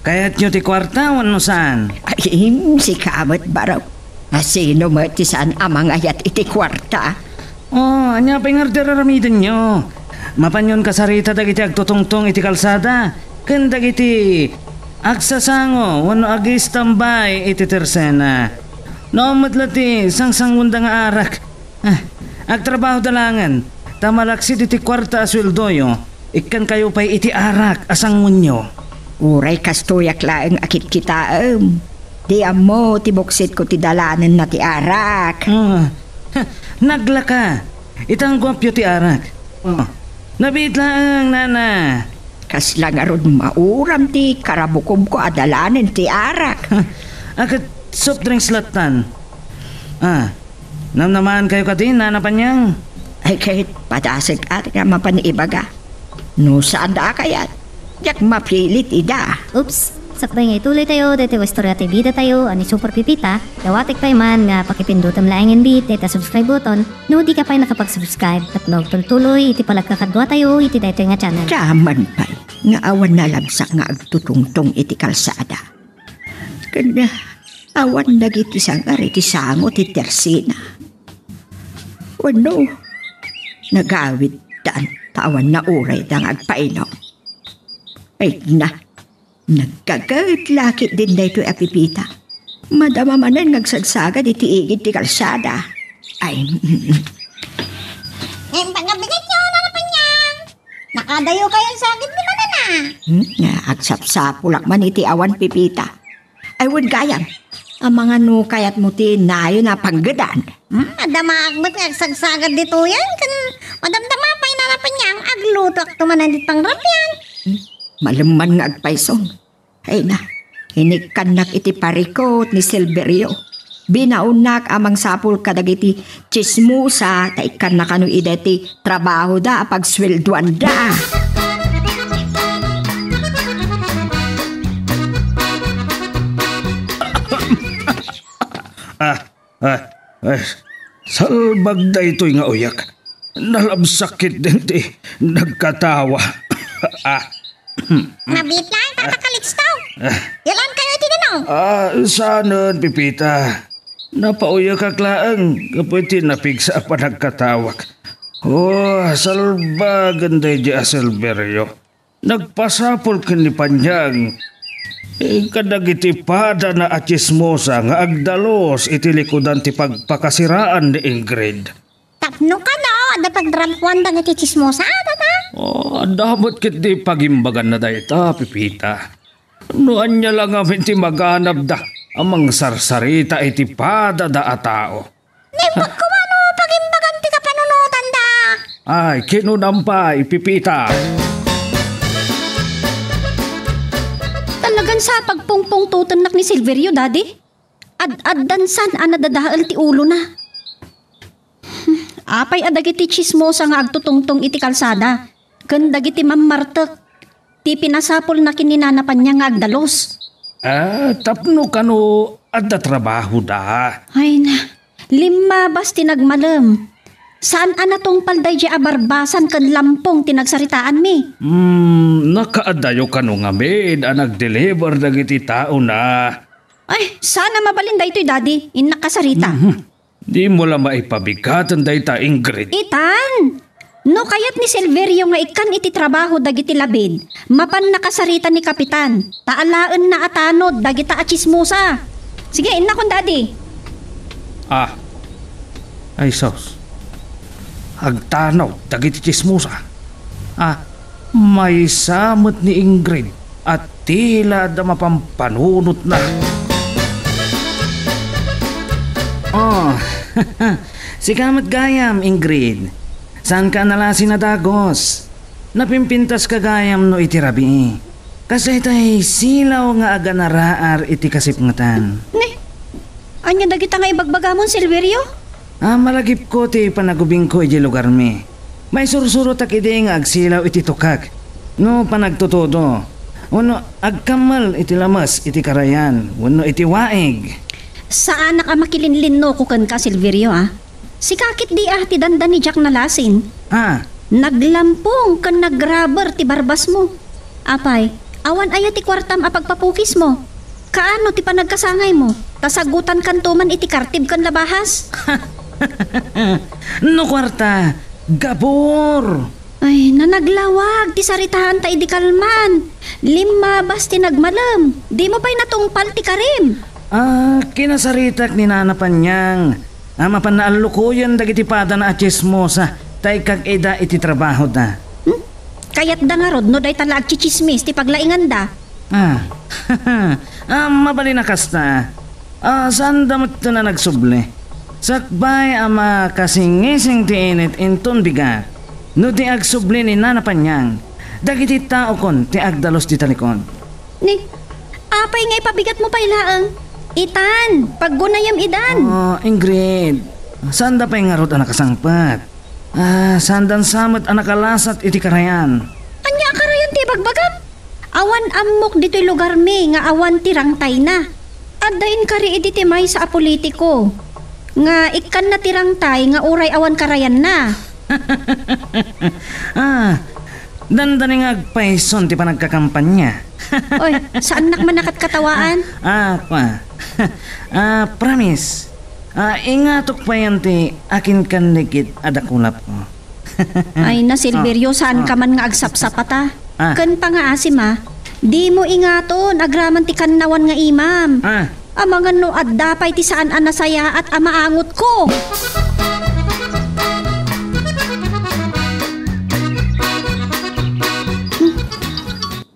Kayatyo ti kuarta wenno saan? Ay, sika met, Barok. Asino met ti saan a mangayat iti kuarta? Oh, ania pay ngarud ti ar-aramidenyo? Mapanyon kasarita dagiti agtutungtong iti kalsada ken dagiti agsasango wenno agistambay iti tersena. No met la ti sangsangonda nga arak, ah, agtrabahoda laengen, ta malaksid iti kuarta a sueldoyo, ikkankayo pay iti arak a sangonyo. Uray kastoyak laeng a kitkitaem. Di ammo ti buksitko ti dalanenna ti arak. Ah, ha, naglaka. Itangguapyo ti arak. Oh, nabiit laeng, Nana. Kasla ngarud mauram ti karabukobko a dalanen ti arak. Ha, a ket soft drinks lattan. Ah, namnamaankayo kadi, Nana Panyang? Ay, ket padasek a ti nga mapan ibaga. No saanda a kayat, diak mapilit ida. Oops! Sakbay nga ituloy tayo daytoy a istorya ti bida tayo a ni Super Pipita, dawatek pay man nga pakipindutem laengen bi dayta subscribe button no dika pay nakapag-subscribe ket no agtultuloy iti panagkakadua tayo iti daytoy nga channel. Diamman pay nga awan nalabsak nga agtutungtong iti kalsada. Ken awan dagiti sangar iti sango ti tersena. Wenno, nagawiddan ta awan naurayda nga agpainum. Ay na, nagkaged la ketdin daytoy a Pipita. Madama manen nga agsagsagad iti igid ti kalsada. Ay, mm, mm. Ngem pagnabigetyo, Nana Panyang. Nakadayo kayo sa agid ni Manana. Hmm? Nga agsapsapulak man iti awan Pipita. Ay, wen gayam. Amangan no kayatmo ti nayon a panggedan. Hmm, adda maakbet nga agsagsagad ditoyen, ken madamdama pay, Nana Panyang, aglutoakto manen dit pangrabian. Hmm, malemman nga agpayso. Ay na, inikkannak iti parikut ni Silverio. Binaonnak a mangsapul kadagiti tsismosa ta ikkanna kano ida ti trabahoda a pagsueldoanda. Ah, ah, ah, salbag daytoy nga uyak. Nalabsak ketdin ti nagkatawa. Ah. Mabiit laeng, Tata Calixto. Ah. Yalan kayo iti nano? Ah, saanen, Pipita. Napauyakak laeng gapu iti napigsa a panagkatawak. Oh, salbagen daydi a Silverio. Nagpasapul ken ni Panyang. Eh, kadagiti padana a tsismosa nga agdalus iti likudan ti pagpakasiraan ni Ingrid. Tapno kano, adda pagdrabkuan dagiti tsismosa, Tata? Oh, adda met ketdi pagimbaganna dayta, Pipita. No ania la ngamin ti maganabda a mangsarsarita iti padada a tao. Naimbag koma no pagimbagan ti kapanunotanda. Ay, kinunam pay, Pipita. Talagan sa pagpungpungtotennak ni Silverio, Daddy. Ad-addan san a nadadael ti ulona. Apay a dagiti tsismosa nga agtutungtong iti kalsada ken dagiti mammartek ti pinasapulna ken ni Nana Panyang nga agdalus? Ah, tapno kano adda trabahoda. Ay na, limmabas ti nagmalem. Saan a natungpal daydi a barbasan ken lampong ti nagsaritaanmi? Hmm, nakaadayo kano ngamin a nagdeliver dagiti taona? Ay, saan a mabalin daytoy, Daddy. Innak kasarita. Mhm. Dimo la maipabigaten dayta, Ingrid. Itan! No kayat ni Silverio nga ikkan iti trabaho dagiti labid, mapan nakasarita ni Kapitan, ta alaenna a tanod dagita a tsismosa. Sige, innakon, Daddy. Ah. Ay, sus. Agtanod dagiti tsismosa. Ah, maysa met ni Ingrid a tila adda mapampanunotna. Oh, sika met gayam, Ingrid. Saanka a nalasin a dagus? Napimpintaska gayam no iti rabii. Kas daytay silaw nga aganaraar iti kasipngetan. Ne? Ania dagita nga ibagbagamon, Silverio? Ah, malagipko ti panagubingko idiay lugarmi. Maisursurotak idi nga agsilaw iti tukak, no panagtutudo, wenno agkammel iti lames iti karayan wenno iti waig. Saanak a makilinlinnoko kenka, Silverio, a. Sika ketdi a ti dandani diak nalasin. Ah. Naglampong ken nagraber ti barbasmo. Apay, awan aya ti kuartam a pagpapukismo? Kaano ti panagkasangaymo? Ta sagutankanto man iti kartib ken labahas. No kuarta, gabur! Ay, nanaglawag ti saritaanta idi kalman. Limmabas ti nagmalem. Dimo pay natungpal ti karim. Ah, kinasaritak ni Nana Panyang a mapan naallukoyen dagiti padana a tsismosa ta ikkag-ida iti trabahoda. Hmm? Kayatda ngarud no dayta la agtsitsismis ti paglainganda? Ah, ah, mabalin a kasta. Ah, saanda met a nagsubli. Sakbay a makasingising ti init inton bigat. No di agsubli ni Nana Panyang, dagiti taokon ti agdalus ti talikod. Ni, apay nga ipabigatmo pay laeng? Itan, paggunayem idan. Ah, Ingrid, saanda pay ngarud a nakasangpet. Ah, saandan sa met a nakalasat iti karayan. Ania a karayan ti ibagbagam? Awan ammok ditoy lugarmi nga awan ti rangtayna. Adda inkari idi ti maysa a politiko nga ikkanna ti rangtay nga uray awan karayanna. Ah, dandani nga agpayson ti panagkakampanya. Oy, saannak man a katkatawaan? Ah, kua. Ah, promise. Ah, ingatok payen ti akinkannikit a dakulapko. Ay na, Silverio, saan ka man nga agsapsapata? Ah. Ken pangaasim a, dimo ingaton agraman ti kannawan nga imam. Ah. Amangan no adda pay ti saan a nasayaat a maangotko.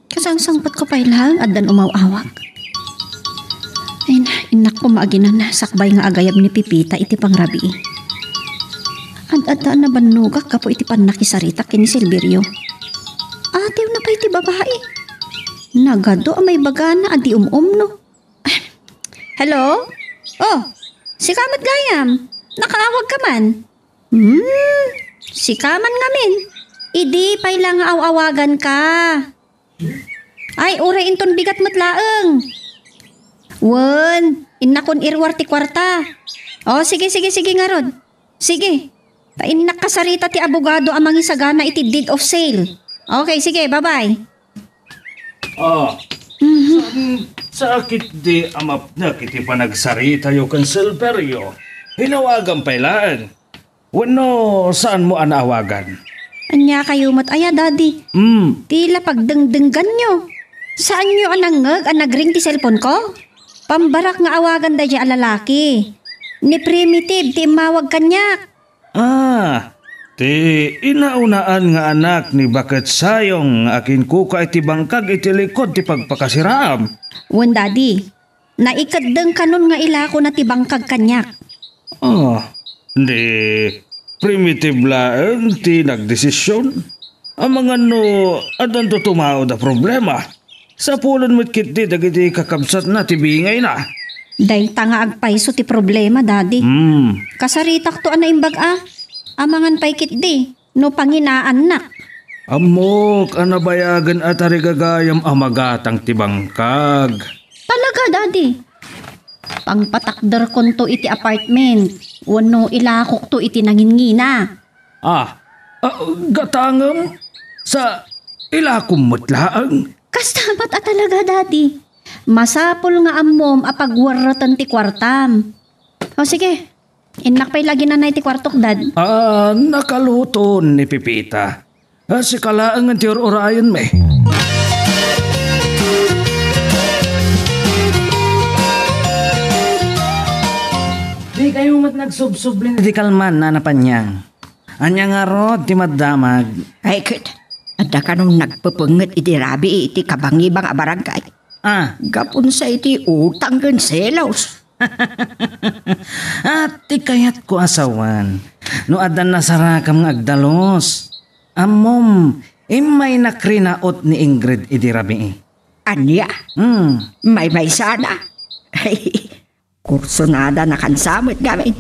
Kasangsangpetko pay laeng, addan umaw-awag. Ay na, innak koma aginan, sakbay nga agayab ni Pipita iti pangrabii. Ad-adda a nabannogak gapu iti pannakisaritak ken ni Silverio. Atiwna pay ti babai. Nagadu a maibagana a di um-umno. Hello? Oh, sika met gayam. Nakaawag ka man? Hmm, sika man ngamin. Idi pay la nga aw-awagan ka. Ay, uray inton bigat met laeng. Wen, innakon iruar ti kuarta. Oh, sige, sige, sige ngarud. Sige. Ta innak kasarita ti abogado a mangisagana iti deed of sale. Okay, sige, bye-bye. Ah, Mhm. Saan, sa ketdi a mapnek iti panagsaritayo ken Silverio? Ilawagan pay laeng. Wenno saanmo a naawagan? Ania kayo met aya, Daddy? Mm. Tila pagdengdengganyo. Saanyo a nangngeg a nagring ti cellphone ko? Pambarak nga awagan daydiay a lalaki. Ni Primitive ti immawag kaniak. Ah, ti inaunaan nga anak ni Baket Sayong nga akinkuka iti bangkag iti likod ti pagpakasiraam. Wen, Daddy. Naikeddeng kanon nga ilakona ti bangkag kaniak. Ah, ni Primitive laeng ti nagdesisyon? Amangan no addanto tumaud a problema. Sapulen met ketdi dagiti kakabsatna ti bingayna. Dayta nga agpayso ti problema, Daddy. Hmm. Kasaritakto a naimbag a. Amangan pay ketdi no panginaannak. Ammok a nabayagen a tarigagayam a magatang ti bangkag. Talaga, Daddy? Pangpatakderkonto iti apartment wenno ilakokto iti nangingina? Ah, ah, gatangem? Sa ilakom met laeng? Kasta met a talaga, Daddy. Masapul nga ammom a pagwerreten ti kuartam. O sige, innak pay la aginan iti kuartok, Dad. Ah, nakaluton ni Pipita. Ah, sika laengen ti ur-urayenmi. Dikayo met nagsubsubli iti kalman, Nana Panyang. Ania ngarud ti madamag? Ay, ket, adda kanon nagpepenget iti rabii iti kabangibang a barangay. Ah. Gapun sa iti utang ken selos. Ah, ti kayatko a sawen, no adda nasarakam nga agdalus, ammom, immay nakrinaot ni Ingrid idi rabii. Ania? Hmm. Maymaysana? Ay, kursunada na kansa met ngamin.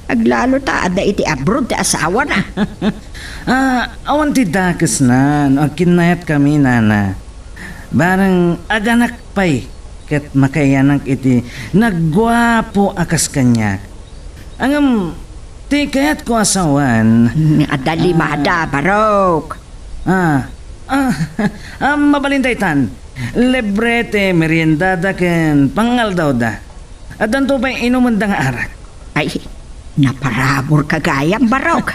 Aglalo ta adda iti abroad ti asawana. Ah, awan ti dakesna no agkinnayatkami, Nana. Bareng aganak pay ket makaiyanak iti nagguapo a kas kaniak. Ngem ti kayatko a sawen, mm, adda limada, ah, barok. Ah, Ah, ah, mabalin daytan. Libre ti meriendada ken pangaldawda. Addanto pay inumenda nga arak. Ay, naparabur ka gayam, Barok.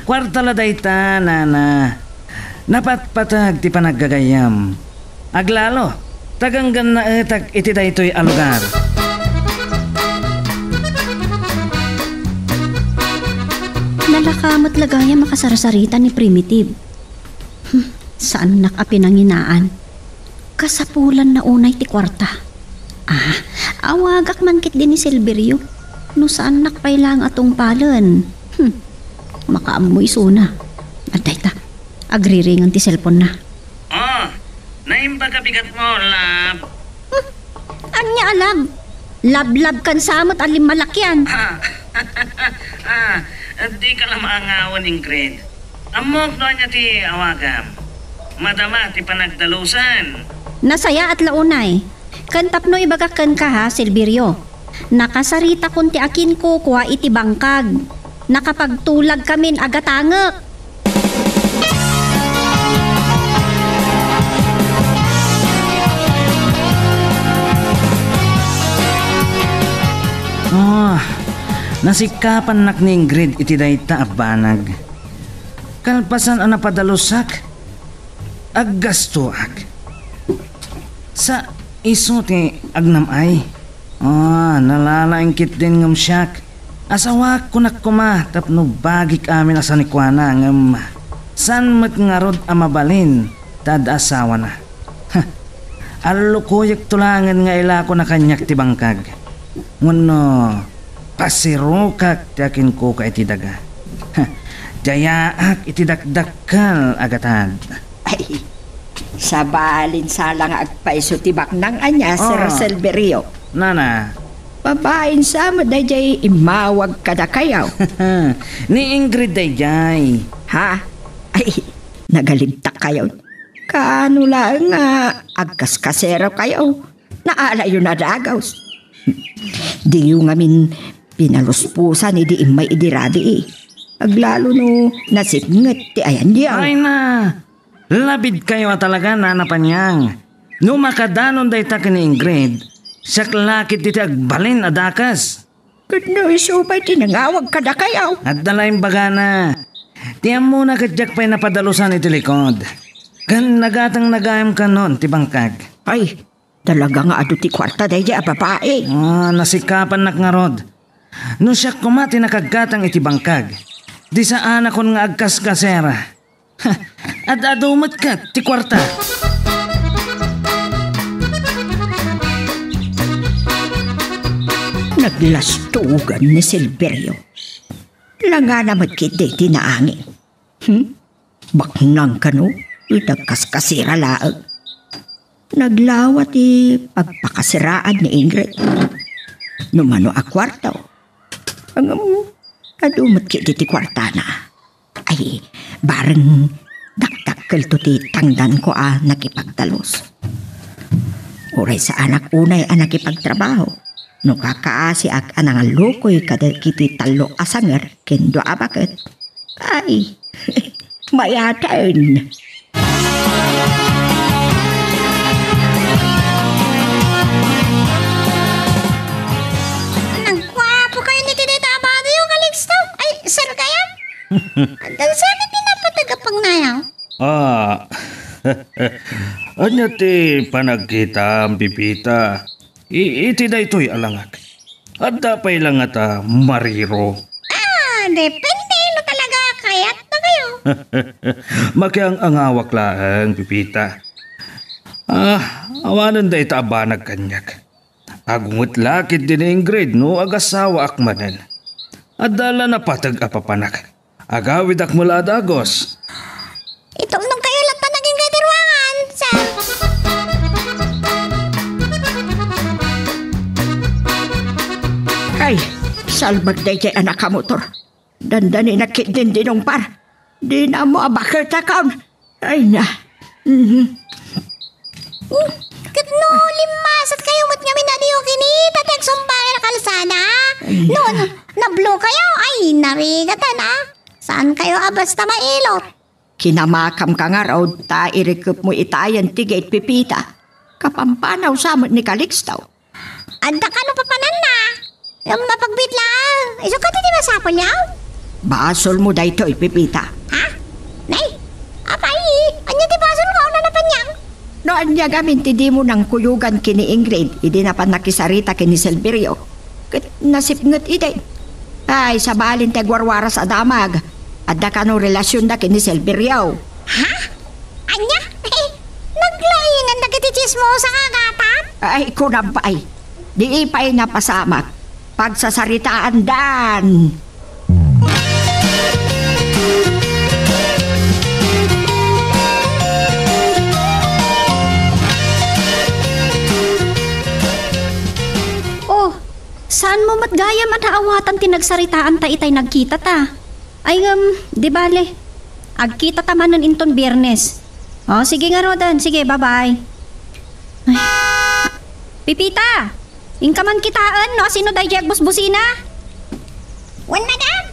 Kuarta la dayta, nana. Napatpatag ti panaggagayyem. Aglalo, ta ganggannaetak iti daytoy a lugar. Nalaka met la gayam a kasarsarita ni Primitive. Hmm, saannak a pinanginaan. Kasapulanna unay ti kuarta. Ah, awagak man ketdi ni Silverio. No saannak pay laeng a tungpalen. Hmm, makaammo isuna. Adda ita, agriringen ti cellphone-na. Oh, naimbag a bigatmo, love. Hmm, ania a love? Lablab kan samet a limmalakian. Ah, ah, di ka la maangawan, Ingrid. Ammok no ania ti awagam. Madama ti panagdalusan. Nasayaat la unay. Ken tapno ibagak kenka ha, Silverio. Nakasaritakon ti akinkukua iti bangkag. Nakapagtulagkamin a gatangek. Ah, nasikapannak ni Ingrid iti dayta a banag. Kalpasan a napadalusak, aggastoak. Sa isu ti agnam-ay. Ah, nalalaing ketdin ngem siak. Asawak kunak koma tapno bagik amin a sanikuana ngem saan met ngarud a mabalin ta adda asawana. Ha, allukoyekto laengen nga ilakona kaniak ti bangkag. Wenno, pasirokak ti akinkukua iti daga. Ha, diayaak iti dakdakkel a gatad. Ay, sabalin sala nga agpayso ti baknang ania, Sir Ah. Silverio. Nana. Babaen sa met daydiay immawag kadakayo. Ni Ingrid daydiay. Ha? Ay, nagalibtak kayo. Kaano laeng nga agkaskasero kayo? Naalayo na dagus. Diyo ngamin pinaluspusan idi immay idi rabii. Aglalo no nasipnget ti ayandiyo. Ay na, labid kayo a talaga, Nana Panyang. No makadanon dayta ken ni Ingrid, siak la ketdi ti agbalin a dakes. Ket no isu pay ti nangawag kadakayo? Adda la imbagana. Ti ammona ket diak pay napadalusan iti likod. Ken nagatangna gayam kanon ti bangkag. Ay, talaga nga adu ti kuarta daydiay a babai. Ah, nasikapannak ngarud. No siak koma ti nakaggatang iti bangkag, di saanakon nga agkaskasera. Ha, ad-adu met ket ti kuarta. Naglastugan ni Silverio. Langana met ketdi ti naangin. Hmm? Baknang kano? Nagkaskasera laeng. Naglawa ti pagpakasiraan ni Ingrid. No mano a kuarta. Ngem, adu met ketdi ti kuartana. Ay, bareng dakdakkelto ti tangdanko a nakipagdalus. Uray saanak unay a nakipagtrabaho, no kakaasiak a nangallukoy kadagiti tallo a sanger ken dua a baket. Ay, mayaten. Nagguapo kayo ni Tita Abadeo, Calixto. Ay, sir kaya? Adda sa ni pinapatagapang na yaw. Ah, anya ti panagkitam, Pipita? I-, iti daytoy a langak. Adda pay la ngata mariro. Ah, depende no talaga kayat na kayo. Makiang-angawak laeng, Pipita. Ah, awanen dayta a banag kaniak. Agunget la ketdi ni Ingrid no agasawaak manen. Adda la napateg a papanak. Agawidak met la a dagus. Itumnog kayo latta naging kay ti ruangan, sir. Ay, salbag daydiay a nakamotor. Dandani na ketdin dinungpar. Di na mo abakertakon. Ay na. Mhm. Hmm, ket no limmasat kayo met ngamin a diyo kinita ti agsumpay a kalsada? Ay. No, no, nablo kayo? Ay, narigatan, ah. Saan kayo a basta mailot? Kinamakam ka ngarud ta irikepmo itayen ti gate, Pepita. Kapampanaw sa met ni Calixto. Adda kano papananna? Ngem mapagbiit laeng. Isu kadi ti masapulyo? Basolmo daytoy, Pepita. Ha? Nay, apay, ania ti basolko? Nanapanyan? No ania gamin ti dimo nangkuyogan ken ni Ingrid idi napan nakisarita ken ni Silverio, ket nasipnget idi. Ay, sabalin ti agwarwaras a damag. Adda kano relasionda ken ni Silverio? Ha? Ania? Naglaingan dagiti tsismosa nga agatang? Ay, kunam pay. Di pay napasamak. Pagsasaritaandan. Oh, saanmo met gayam a naawatan ti nagsaritaanta itay nagkitata? Ay, ngem, di bale. Agkitata manen inton Biernes. Oh, sige ngaruden. Sige, bye-bye. Ay. Pepita! Inka man kitaen no asino daydiay agbusbusina? Wen, madam?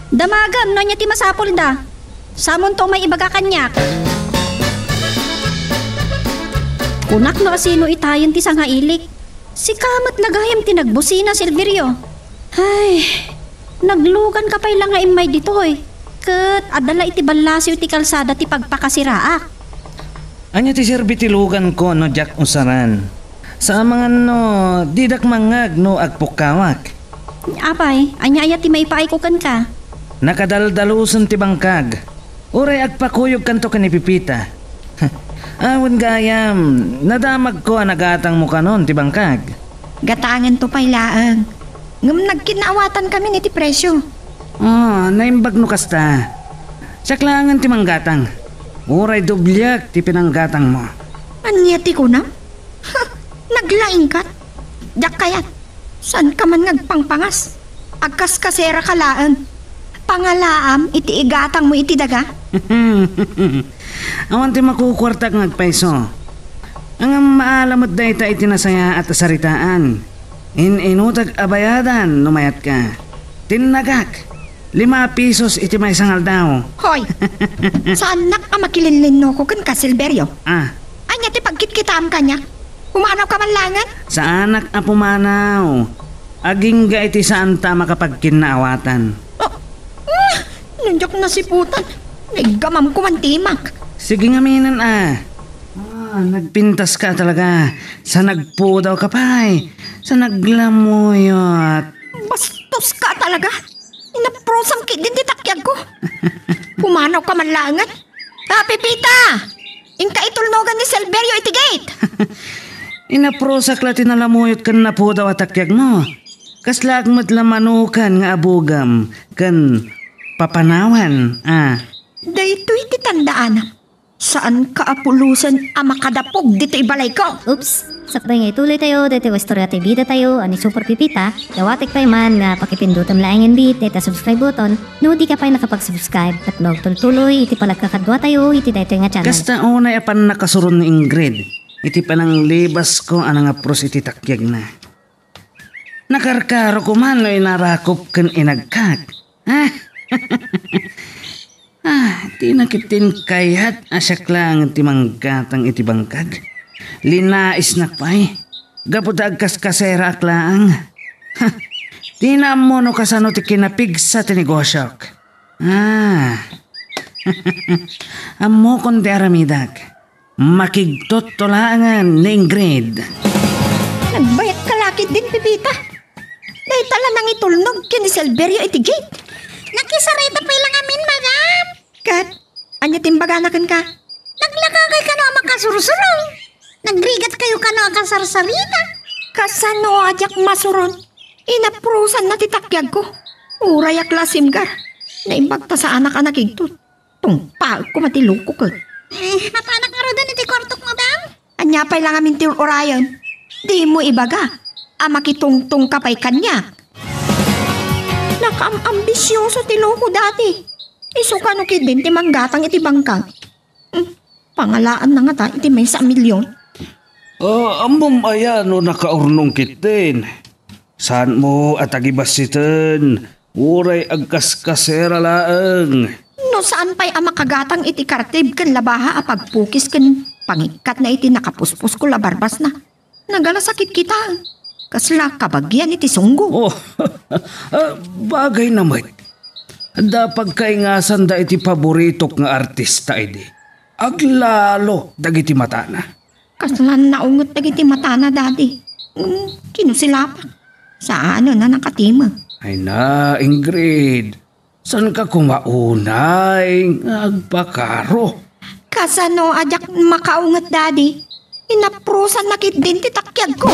Damagem no ania ti masapulda. Samonto umay ibaga kaniak. Kunak no asino itayen ti sangailik. Sika met la gayam ti nagbusina, Silverio. Ay, nagluganka pay la nga immay ditoy. Ket adda la iti ballasiw ti kalsada ti pagpakasiraak. Ania ti serbi ti luganko no diak usaran? Saamangan no didak mangngeg no agpukkawak. Apay, ania aya ti maipaayko kenka? Nakadaldalusen ti bangkag. Uray agpakuyogkanto ken ni Pepita. Awan gayam, nadamagko a nagatangmo kanon ti bangkag. Gatanganto pay laeng. Ngem nagkinnaawatankami iti presio. Ah, naimbag no kasta. Siak laengen ti manggatang. Uray dobliak ti pinanggatangmo. Ania ti kunam? Ha! Naglaingkat? Diak kayat. Saanka man nga agpangpangas? Agkaskaseraka laeng. Pangalaam iti igatangmo iti daga? Awan ti makukuartak nga agpayso. Ngem maala met dayta iti nasayaat a saritaan. In-inutak a bayadan no mayatka. Tinnagak. Lima a pisos iti maysa nga aldaw. Hoy! Saannak a makilinlinnuko kenka, Silverio. Ah. Ania ti pagkitkitaam kaniak? Pumanawka man laengen? Saanak a pumanaw. Agingga iti saanta a makapagkinnaawatan. Oh, mm, no diak nasiputan, naigamamko man ti imak. Sige ngaminen a. Ah, nagpintaska talaga. Sa nagpudawka pay. Sa naglamuyot. Bastoska talaga. Inaprusam ketdin ti takyagko. Pumanawka man laengen. Ah, Pepita! Inka itulnogan ni Silverio iti gate. Inaprusak la ti nalamuyot ken napudaw a takyagmo. Kaslaak met la manukan nga abugam ken papanawan, a. Daytoy ti tandaanam. Saanka a pulosen a makadapog ditoy balayko. Oops! Sakbay nga ituloytayo daytoy a istorya ti bidatayo a ni Super Pipita, dawatek pay man nga pakipindutem laengen dayta subscribe button no dika pay nakapag-subscribe ket maagtultuloy iti panagkakaduatayo iti daytoy nga channel. Kasta unay a pannakasuron ni Ingrid iti pananglibasko a nangapros iti takyagna. Nakarkarok man no inarakop ken inagkak. Ah, ah, dina ketdin kayat a siak laeng ti manggatang iti bangkag. Linaisnak pay. Gapu ta agkaskaseraak laeng. Ha, dina ammo no kasano ti kinapigsa ti negosiok. Ah. Ammokon ti aramidak. Makigtutto laengen ni Ingrid. Nagbayag ka la ketdin, Pipita. Dayta la nangitulnog ken ni Silverio iti gate. Nakisarita pay la ngamin, madam. Ket, ania ti imbagana kenka? Naglakakay kano a makasursuro. Nagrigat kayo kano a kasarsarita. Kasano a diak masuron? Inaprusanna ti takyagko. Urayak la simgar. Naimbag ta saanak a nakigtot. Tungpaek koma ti lukok, eh. Eh, mapanak ngaruden iti kuartok, madam? Ania pay la ngamin ti ur-urayen? Dimo ibaga a makitungtongka pay kaniak. Nakaam-ambisioso ti loko dati. Isu kano ketdin ti manggatang iti bangkag. Hmm, pangalaanna ngata iti maysa a milyon? Ah, ammom aya no nakaurnong ketdin? Saanmo a tagibassiten, uray agkaskasera laeng. saan pay a makagatang iti kartib ken labaha a pagpukis ken pangikkatna iti nakapuspuskol a barbasna. Nagalasakit kita. Kasla kabagian iti sunggo. Oh, ah, bagay na met. Da pagkaingasanda iti paboritok nga artista idi. Aglalo dagiti matana. Kasla naunget dagiti matana, Daddy. Mm, kinusilapak. Saan a nakatima. Ay na, Ingrid. Saan ka koma unay nga agpakaro? Kasano a diak makaunget, Daddy? Inaprusan na ketdin ti takiagko.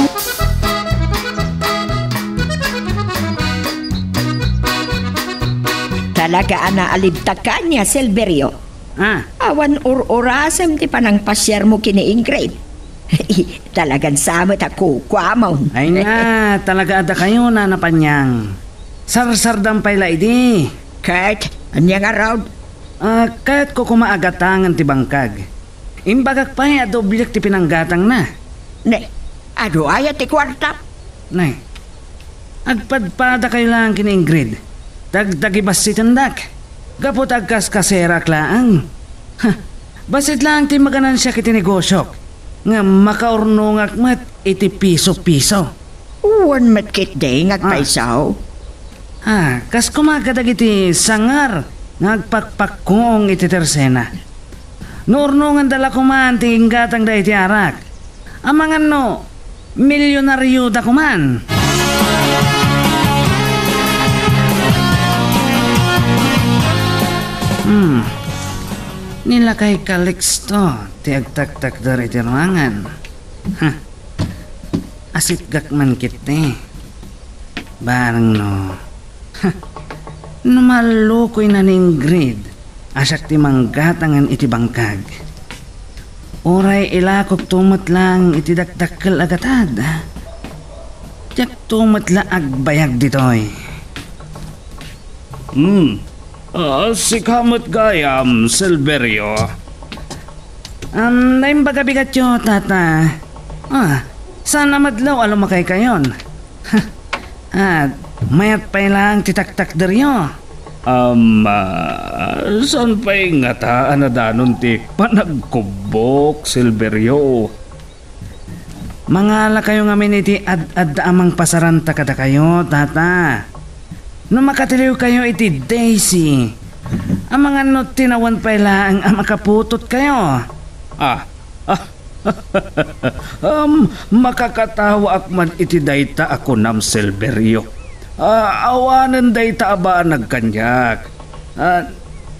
Talaga a naalibtak ania, Silverio. Ah. Awan ur-urasem ti panangpasiarmo ken ni Ingrid. Talagan sa met a kukuamon. Ay na, talaga a dakayo, Nana Panyang. Sarsardam pay la idi. Ket, ania ngarud? Ah, kayatko koma a gatangen ti bangkag. Imbagak pay a doblek ti pinanggatangna. Ne, adu aya ti kuarta? Nay, agpadpadakayo laeng ken ni Ingrid. Dagdagibassitendak. Gapu ta agkaskaserak laeng. Ha, bassit laeng ti maganansiak iti negosiok. Ngem makaurnongak met iti piso-piso. Wen met ketdi nga Ah. agpayso. Ah, kas koma kadagiti sangar nga agpakpakkuong iti tersena. No urnonganda la koman ti inggatangda iti arak, amangan no milyonarioda koman. Hmm. Ni lakay Calixto ti agtaktakder iti ruangan. Huh. Asitgak man ketdi. Bareng no, no mallukoyna ni Ingrid a siak ti manggatangen iti bangkag. Uray ilakokto met laeng iti dakdakkel a gatad. Diakto met la agbayag ditoy. Hmm. Ah, sika met gayam, Silverio. Um, naimbag a bigatyo, Tata. Ah, saan a madlaw a lumakaykayon? Ah, mayat pay laeng ti taktakderyo. Um, ah, saan pay ngata a nadanon ti panagkubbok, Silverio? Mangalakayo ngamin iti ad-adda a mangpasaranta kadakayo, Tata. No makatiliwkayo iti Daisy, amangan no tinawen pay laeng a makaputotkayo. Ah, ah, um, makakatawaak man iti dayta a kunam, Silverio. Ah, awanen dayta a banag kaniak. Ah,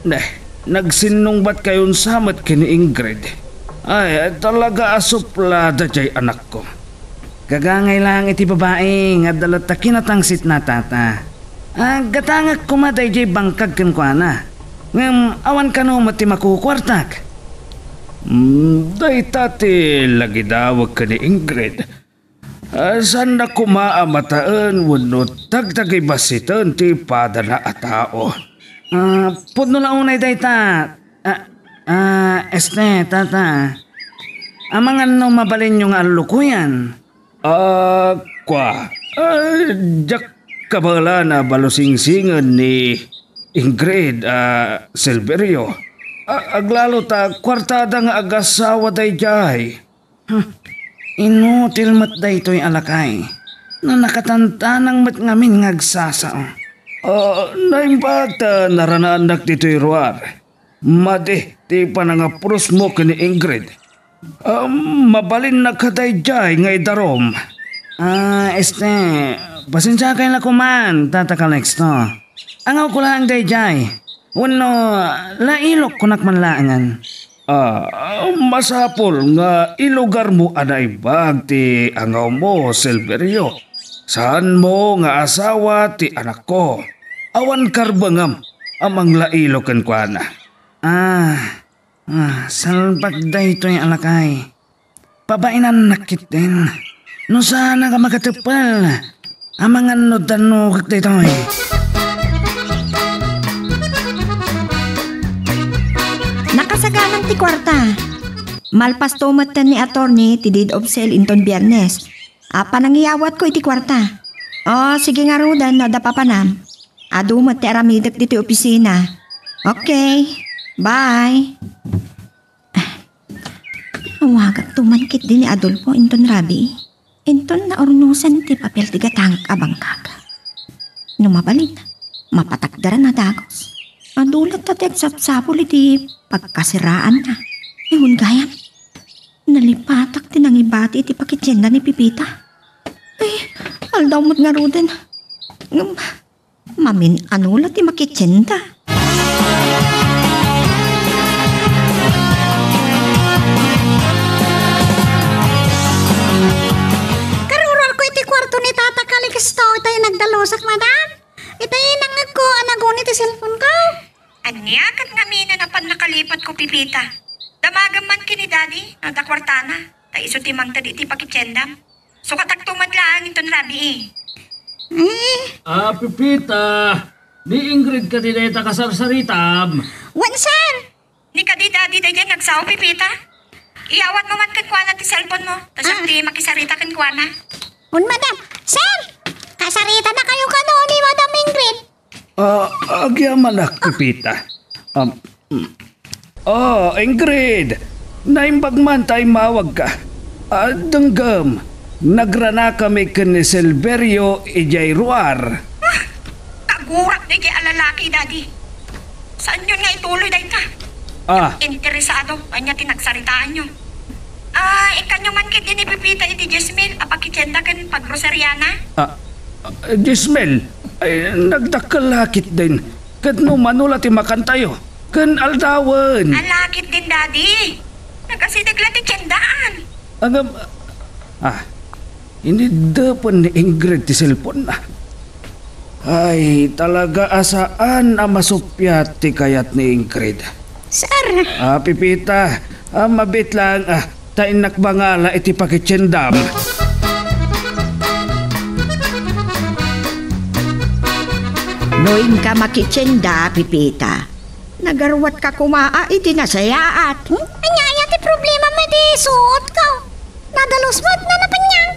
ne, nagsinnungbatkayon sa met ken ni Ingrid. Ay, talaga a suplada jay anakko. Gagangay laeng iti babai nga adda latta kinatangsitna, Tata. Aggatangek koma dayjay bangkag kenkuana. Ngem awan kano met ti makukuartak. Mm, dayta ti lagidawek ken ni Ingrid. Ah, saanna koma a mataen wenno tagtagibassiten ti padana a tao. Ah, pudno la unay dayta. Ah, ah, este, Tata. Amangan no mabalinyo nga allukoyan. Ah, kua. Ah, diak kabaelan a balusingsingen ni Ingrid, ah, Silverio. Ah, aglalo ta kuartada nga agasawa daydiay. Hmm. Inutil met daytoy a lakay. No nakatantanang met ngamin nga agsasao. Ah, naimbag ta naranaannak ditoy ruar. Madi ti panangaprosmo ken ni Ingrid. Ah, mabalinnak daydiay nga idarum. Ah, este, pasensiakay la koman, Tata Calixto. Angawko laeng daydiay. Wenno, lailok kunak man laengen. Ah, masapul nga ilugarmo a naimbag ti angawmo, Silverio. Saanmo nga asawa ti anakko. Awan karbengam a manglailo kenkuana. Ah, ah, salbag daytoy a lakay. Pabainannak ketdin. No saanak a makateppel, amangan no dannogek daytoy. Nakasaganan ti kuarta. Malpasto metten ni attorney ti deed of sale inton Biyernes. A, panangiyawatko iti kuarta. O, sige ngaruden no adda papanam. Adu met ti aramidek ditoy opisina. Okay. Bye. Awagakto man ketdi ni Adolfo inton rabii. Inton naurnosen ti papel ti gatangek a bangkag. No mabalin, mapatakderan a dagus. Adu latta ti agsapsapul iti pagkasiraanna. Inton gayam, nalipatak ti nangibati iti pakitienda ni Pepita. Ay, aldaw met ngaruden. Ngem, mamin-ano la ti makitienda. Karuruarko iti kuarto ni Tata Calixto, itay nagdalusak, madam. Itay nangngegko a naguni ti cellphone ko. Ania ket ngamin a napan nakalipatko, Pepita? Damagem man ken ni Daddy, adda kuartana, ta isu ti mangted iti pakitiendam. Sukatakto met laeng inton rabii. Eh? Ah, Pepita, ni Ingrid kadi dayta kasarsaritam? Wen, sir. Ni kadi Daddy daydiay nagsao, Pepita. Iyawatmo man kenkuana ti cellphone mo, ta siak Ah. ti makisarita kenkuana. Wen, madam. Sir, kasaritadakayo kano ni Madam Ingrid? Ah, agyamanak, Pepita. Um, mm. Oh, Ingrid! Naimbag man ta immawagka. Ah, denggem, nagranakami ken ni Silverio idiay ruar. Ah, kagurak daydiay a lalaki, Daddy. Saanyon nga ituloy dayta? Ah. Interesado, ania ti nagsaritaanyo? Ah, ikkanyo man ketdi ni Pepita iti dies mil a pakitienda ken pagrosariana? Ah, ah, dies mil? Ay, nagdakkel la ketdin. Ket no mano la ti makantayo? Ken aldawen. Ala ketdin, Daddy. Nagasideg la ti tiendaan. Ngem, ah, iniddepen ni Ingrid ti cellphone-na. Ay, talaga a saan a masuppiat ti kayat ni Ingrid. Sir! Ah, Pepita, ah, mabiit laeng, ah, ta innak mangala iti pakitiendam. No inka makitienda, Pepita, nagaruatka koma a iti nasayaat. Hmm? Ania, ania ti problemam iti suotko? Nadalus met, Nana Panyang.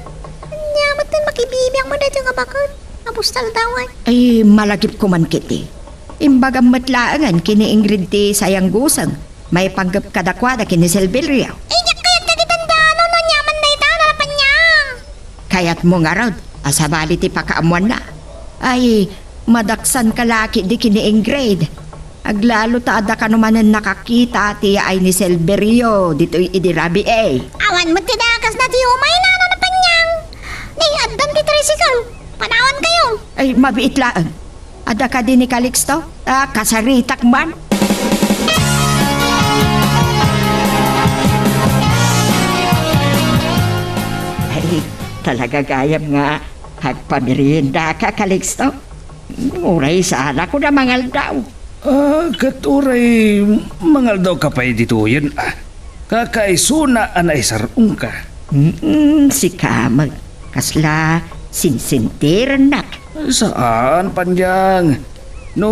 Ania met ti makibibiang mo daytoy nga baket? Apustal dawan. Ay, malagipko man ketdi. Imbagam met laengen ken ni Ingrid ti sayangguseng maipanggep kadakuada ken ni Silverio. Ay, diak kayat dagiti tandaan no ania man dayta, Nana Panyang. Kayatmo ngarud a sabali ti pakaammoanna? Ay, madaksanka la ketdi ken ni Ingrid. Aglalo ta adda kano manen nakakita ti yaay ni Silverio ditoy idi rabii. Awan met ti dakesna ti umayna, Nana Panyang. Ni, addan ti tricycle. Panawankayo. Ay, mabiit laeng. Adda kadi ni Calixto? Ah, kasaritak man. Ay, talaga gayam nga agpameriendaka, Calixto. Uray saan a kuna mangaldaw. Ah, ket uray mangaldawka pay ditoyen, ah. Kakaisuna a naisar-ongka. Mm, sika met, kasla sinsentirennak. Saan, Panyang. No,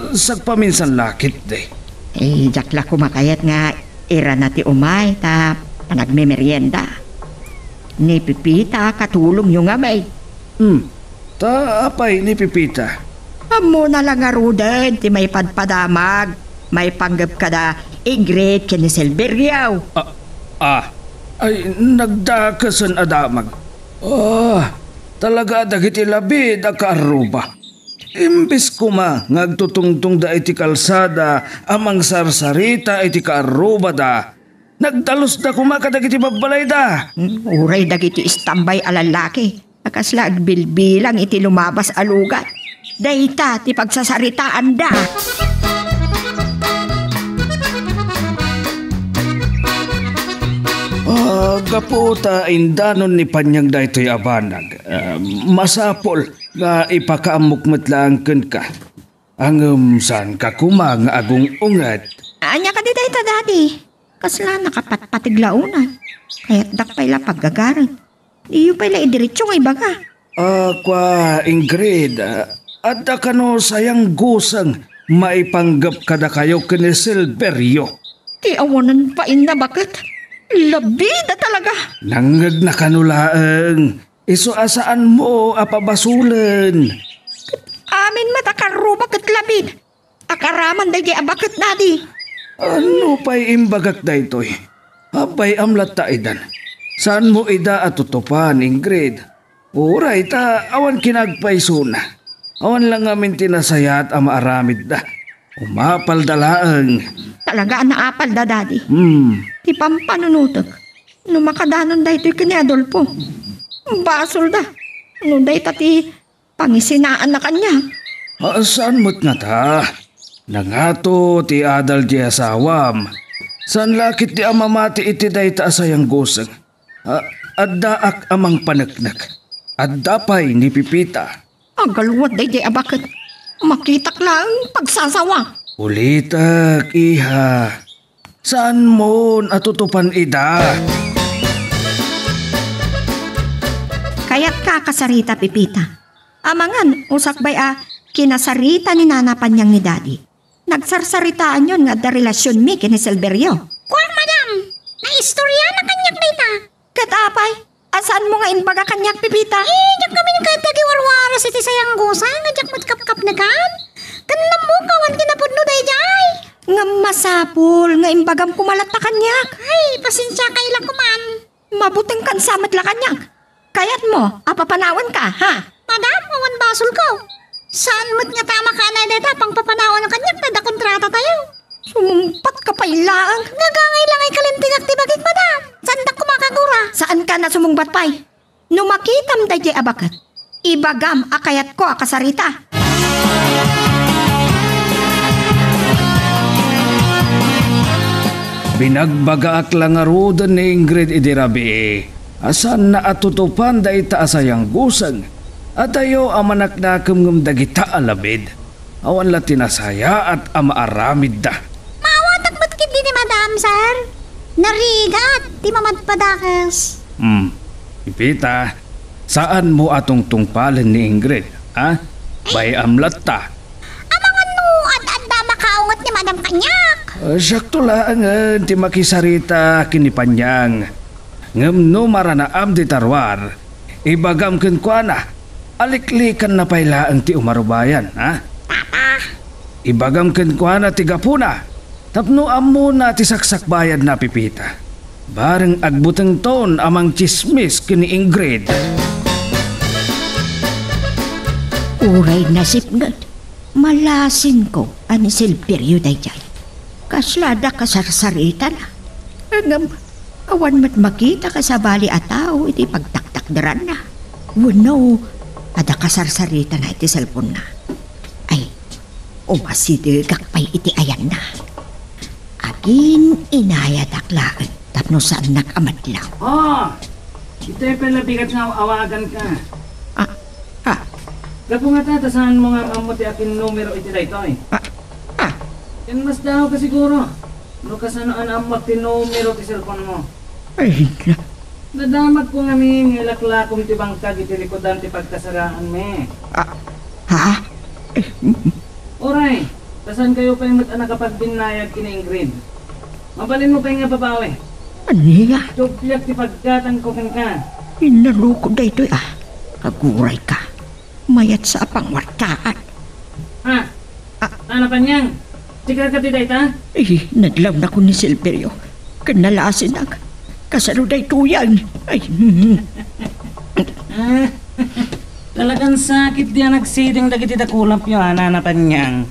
sagpaminsan la ketdi. Eh, diak la koma kayat nga irana ti umay ta panagmemerienda. Ni Pepita a katulongyo ngamin. Hmm. Ta apay ni Pepita? Ammona la ngaruden ti maipadpadamag, maipanggep kada Ingrid ken ni Silverio. Ah, ah, ay, nagdakesen a damag. Ah, talaga a dagiti labid a kaarruba. Imbes koma nga agtutungtongda iti kalsada a mangsarsarita iti kaarrubada, nagdalusda koma kadagiti babbalayda. Hmm, uray dagiti istambay a lallaki a kasla agbilbilang iti lumabas a lugar. Dayta ti pagsasaritaanda. Ah, gapu ta indanon ni Panyang daytoy a banag, ah, masapul nga ipakaammok met laeng kenka. Ngem saanka koma nga agung-unget. Ania kadi dayta, Daddy? Kasla nakapatpateg la unay. Kayatdak pay la paggagaren. Diyo pay la idiretso nga ibaga. Ah, kua, Ingrid, ah, adda kano sayangguseng maipanggep kadakayo ken ni Silverio? Ti awanen pay inna baket. Labida talaga. Nangngegna kano laeng. Isu a saanmo a pabasolen. Amin met a kaarruba ket labid. Akaraman daydiay a baket, Daddy. Ano pay imbagak daytoy? Apay, amlatta idan. Saanmo ida a tutupan, Ingrid. Uray ta awan kinagpaysona. Awan la ngamin ti nasayaat a maaramidda. Umapalda laeng. Talaga a naapalda, Daddy. Hmm. Ti pampanunotek, no makadanon daytoy ken ni Adolfo, basolda. No dayta ti pangisinaanna kaniak. Ah, saan met ngata? Nangato ti adal ti asawam. Saan la ketdi a mamati iti dayta a sayangguseng? Ah, addaak a mangpaneknek. Adda pay ni Pepita. Agalwad daydiay a baket. Makitak laeng pagsasawa. Ulitek, iha. Saanmon a tutupan ida? Kayatka a kasarita, Pepita. Amangan, o sakbay a kinasarita ni Nana Panyang ni Daddy, nagsarsaritaanyon nga adda relasionmi ken ni Silverio. Kuan, madam, naistoryanak kaniak dayta. Ket apay, a saanmo nga imbaga kaniak, Pepita? Eh, diak ngamin ket agiwarwaras iti sayangguseng, nga diak met kapkapnekan. Ken nammukawan ti napudno daydiay. Ngem masapul nga imbagam koma latta kaniak. Ay, pasensiaka la koman. Mabutengkan sa met la kaniak. Kayatmo a papanawanka, ha? Madam, awan basolko. Saan met ngata a makaanay dayta a pangpapanawanmo kaniak ta adda kontratatayo. Sumungbatka pay laeng. Ngangay la nga ikalintegak ti bagik, madam. Saandak koma a kagura. Saanka a sumungbat pay. No makitam daydiay a baket, ibagam a kayatko a kasarita. Binagbagaak la ngaruden ni Ingrid idi rabii a saanna a tutupan dayta a sayangguseng a dayo a manaknakem ngem dagita a labid. Awan la ti nasayaat a maaramidda. Maawatak met ketdi ni Madam, sir. Narigat ti mamadpadakes. Hmm. Pepita, saanmo a tungtungpalen ni Ingrid, ha? Bay-am latta. Amangan no ad-adda a makaunget ni Madam kaniak. Ah, siakto laengen ti makisarita ken ni Panyang. Ngem no maranaam dita ruar, ibagam kenkuana, a liklikanna pay laeng ti umarubayan, ha? Papa. Ibagam kenkuana ti gapuna, tapno ammona ti saksakbayadna, Pepita. Bareng agbutengton a mangtsismis ken ni Ingrid. Uray nasipnget, malasinko a ni Silverio daydiay. Kasla adda kasarsaritana. Ngem, awan met makita a sabali a tao iti pagtaktakderanna. Wenno, adda kasarsaritana iti cellphone-na. Ay, umasidegak pay iti ayanna. Agin-inayadak laeng tapno saannak a madlaw. Oh! Itay pay la bigat nga awaganka. Ah, ah. Gapu ngata ta saanmo nga ammo ti akin numero iti daytoy. Ah, ah. Ken masdaawka siguro no kasano a naammoak ti numero ti cellphone-mo. Ay, na- Nadamagko ngamin nga ilaklakom ti bangkag iti likudan ti pagkasaraanmi. Ah, ha? Eh, mm, mm. Uray, ta saankayo pay met a nakapagbinnayad ken ni Ingrid. Mabalinmo pay nga babawi. Ania? Dubliak ti paggatangko kenka. Innaluko daytoy, ah. Agurayka. Mayat sa a pangwartaan. Ha? Ah. Nana Panyang, sika kadi dayta? Eh, nadlawnakon ni Silverio. Ken nalasinak. Kasano daytoyen? Ay, mm. Ah, talagan sakit di a nagsiding dagiti dakulapyo, a, Nana Panyang.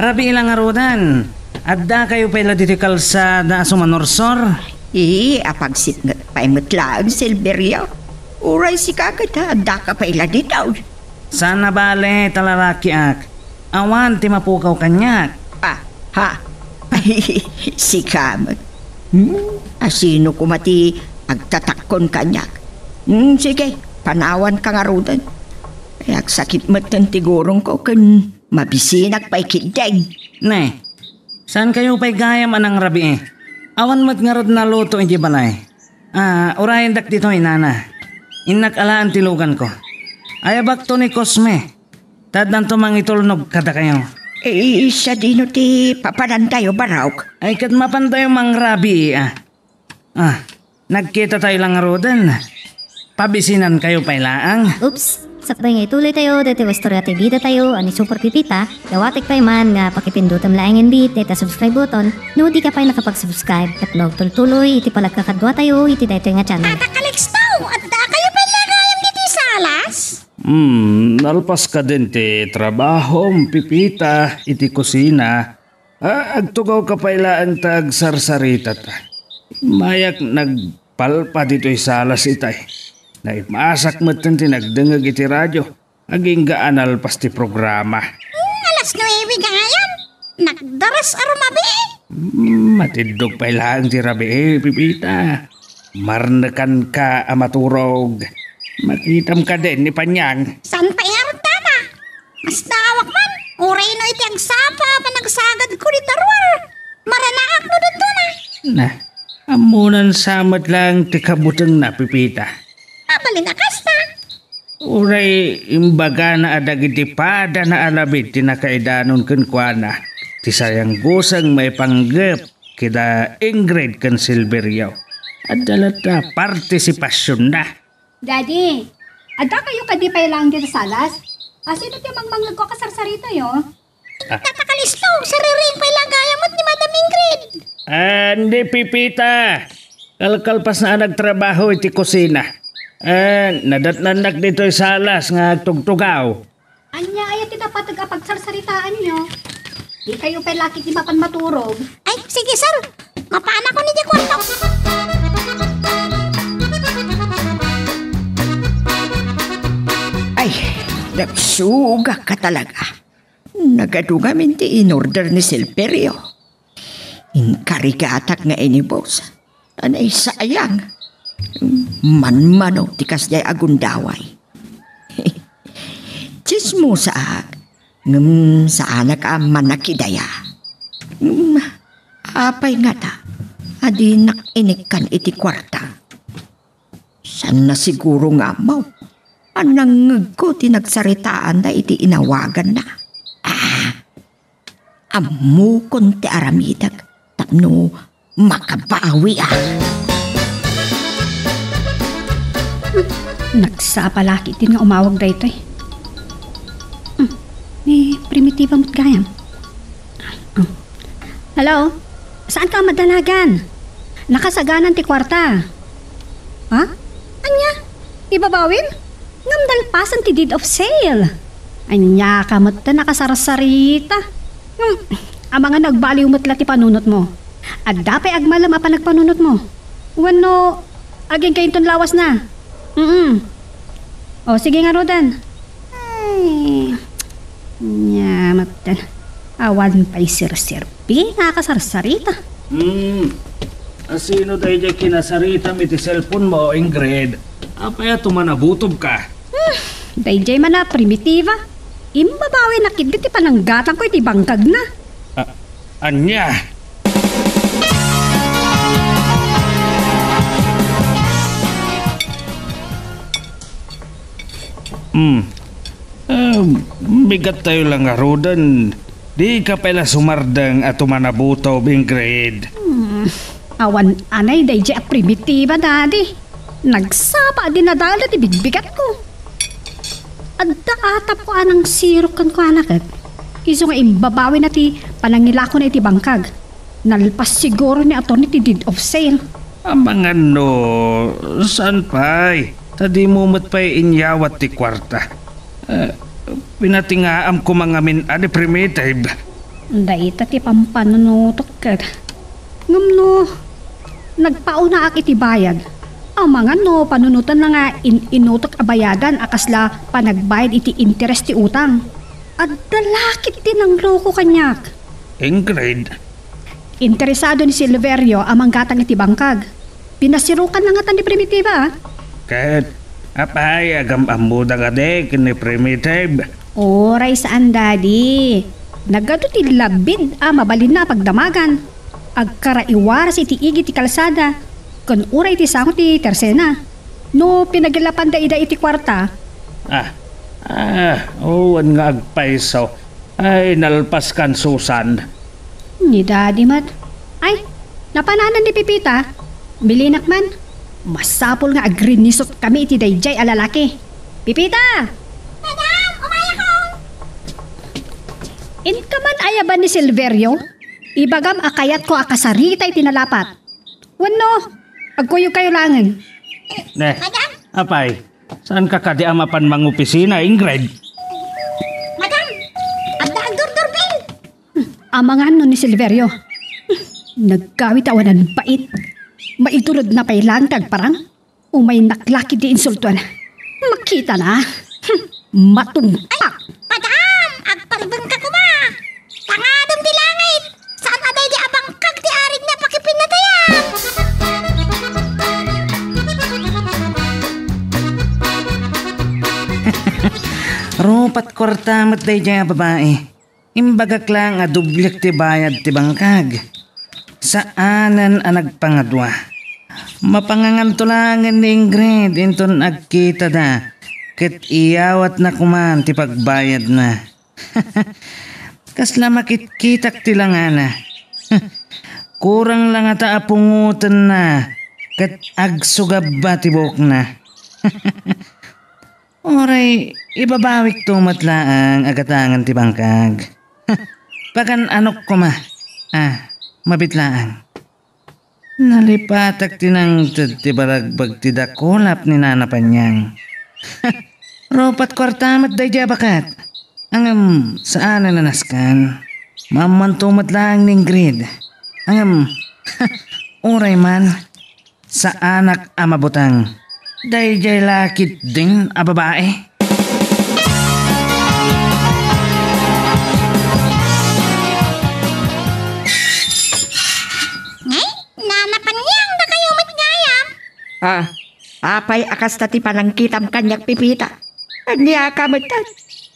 Rabii la ngaruden, addakayo pay la ditoy kalsada a sumanursor? Ee, apagsipnget pay met laeng, Silverio. Uray sika ket, addaka pay la ditoy. Saan a bale ta lalakiak. Awan ti mapukaw kaniak. Ah, ha? Sika met. Hmm? Asino koma ti agtatakkon kaniak? Hmm, sige, panawanka ngaruden. Ay, agsakit metten ti gurongko ken mabisinak pay ketdin. Ne, saankayo pay gayam a nangrabii? Awan met ngarud naluto idiay balay. Ah, urayendak ditoy, nana. Innak alaen ti luganko. Ayabakto ni Cosme. Ta addanto mangitulnog kadakayo. Eh, sadino ti papanantayo, barok? Ay, ket mapantayo mangrabii, a. Ah, nagkitatayo la ngaruden. Pabisinankayo pay laeng. Oops. Sakbay nga ituloytayo daytoy nga istorya ti bidatayo a ni Super Pipita, dawatek pay man nga pakipindutem laengen met dayta subscribe button no dika pay nakapag-subscribe ket no agtultuloy iti panagkakaduatayo iti daytoy nga channel. Tata Calixto, addakayo pay la gayam ditoy salas? Hmm, nalpas kadin ti trabahom, Pipita, iti kusina. Ah, agtugawka pay laeng ta agsarsaritata. Mayak nagpalpa ditoy salas itay. Naimasak metten ti nagdengngeg iti radio. Agingga a nalpas ti programa. Hmm, alas nuebe gayam. Nagdaras a rumabii. Hmm, matiddog pay laeng ti rabii, Pipita. Marnekanka a maturog. Makitam kadin ni Panyang. Saan pay ngarud, Tata? Mas naawak man, uray no iti agsapa a panagsagadko dita ruar. Maranaak no dadduma. Na, ammonan sa met laeng ti kabutengna, Pipita. Abalin a kasta. Uray imbagana a dagiti padana a labid ti nakaidanon kenkuana, ti sayangguseng maipanggep kida Ingrid ken Silverio. Adda latta partisipasyonna. Daddy, addakayo kadi pay laeng dita salas? Asino ti mangmangngegko a kasarsaritatayo? Ah. Tata Calixto, siririing pay la gayam met ni Madam Ingrid. Ah, ni Pipita. Kalkalpasna a nagtrabaho iti kusina. Ah, nadatnannak ditoy salas nga agtugtugaw. Ania aya ti napateg a pagsarsaritaanyo? Dikayo pay la ketdi mapan maturog. Ay, sige, sir. Mapanakon idiay kuarto. Ay, nagsugak ka talaga. Nagadu ngamin ti in-order ni Silverio. Inkarigatak nga inibus. Anay sayang. Manmano ti kasdiay a gundaway. Tsismosaak, ngem saanak a manakidaya. Ngem apay ngata a dinak inikkan iti kuarta? Saanna siguro nga ammo a nangngegko ti nagsaritaanda iti inawaganna. Ah, ammokon ti aramidek tapno makabawiak. Nagsapa la ketdin nga umawag daytoy. Hmm, ni Primitiva met gayam. Hmm. Hello? Saanka a madanagan? Nakasaganan ti kuarta. Ha? Ania? Ibabawin? Ngem nalpasen ti deed of sale. Ania ka met ta nakasarsarita? Ngem, amangan no agbaliw met la ti panunotmo. Adda pay agmalem a panagpanunotmo? Wenno, agingga inton lawasna? Mm. O, sige ngaruden. Ay, nia met ta. Awan pay serserbi nga akasarsarita. Hmm. Asino daydiay kinasaritam iti cellphone mo, Ingrid? Apay a tumanabutob ka? Hmm. Daydiay man a Primitiva. Imbabawina ketdi ti pananggatangko iti bangkagna. A-, ania? Hmm. Ah, bigattayo la ngaruden. Dika pay la sumardeng a tumanabutob, Ingrid. Hmm. Awan anay daydiay a Primitiva, Daddy. Nagsapa a dinadael ti bigbigatko. Adda atapko a nangsirok kenkuana ket isu nga imbabawina ti panangilakona iti bangkag. Nalpas siguro ni attorney ti deed of sale. Amangan no, saan pay? Ta dimo met pay inyawat ti kuarta. Eh, pinatingaam koma ngamin a ni Primitive. Dayta ti pampanunotok ket. Ngem no, nagpaunaak iti bayad. Amangan no, panunotanna nga in-inutok a bayadan a kasla panagbayad iti interes ti utang. Adda la ketdi nangloko kaniak. Ingrid. Interesado ni Silverio a manggatang iti bangkag. Pinasirokanna ngata ni Primitiva, a. Ket, apay, agam-ammoda kadi ken ni Primitive? Uray saan, Daddy. Nagadu ti labid a mabalinna a pagdamagan. Agkaraiwaras iti igid ti kalsada, ken uray ti sango ti tersena. No pinagilapanda ida iti kuarta. Ah, ah, wen nga agpayso. Ay, nalpaskan, Susan. Ni Daddy met. Ay, napananan ni Pipita. Bilinak man. Masapul nga agrinisotkami iti daydiay a lalaki. Pipita! Laban ni Silverio, ibagam a kayatko a kasarita iti nalapat. Wenno, agkuyogkayo laengen. Ne, Madam? Apay, saan ka kadi a mapan mangopisina, Ingrid? Madam, adda agdurdurbel. Amangan no ni Silverio. Naggawi ta awan bait. Maituredna pay laeng ti agparang. Umaynak la ket di insultuan. Makitana. Hmm, matungpak. Ay, padam! Agparbengka koma! Tangadem ti langit! Saan a daydi a bangkag ti arig na pakipinnatayam? Rupat kuarta met daydiay a babai. Imbagak laeng a dublek ti bayad ti bangkag. Saanen a nagpangadua. Mapanganganto laengen ni Ingrid inton agkitada ket iyawatna koman ti pagbayadna. Kasla makitkitak ti langana. Kurang la ngata a pungotenna ket agsugabba ti buokna. Uray ibabawikto met laeng a gatangen ti bangkag. Pagan-anok koma. Ah, mabiit laeng. Nalipatak ti nangted ti baragbag ti dakulap ni Nana Panyang. Rupat kuarta met daydiay a baket. Ngem saan a nanasken. Maammoanto met laeng ni Ingrid. Ngem, uray man, saanak a mabuteng. Daydiay la ketdin a babai. Ngay, Nana Panyang, dakayo met gayam. Ah, apay a kasta ti panangkitam kaniak, Pipita? Ania ka met,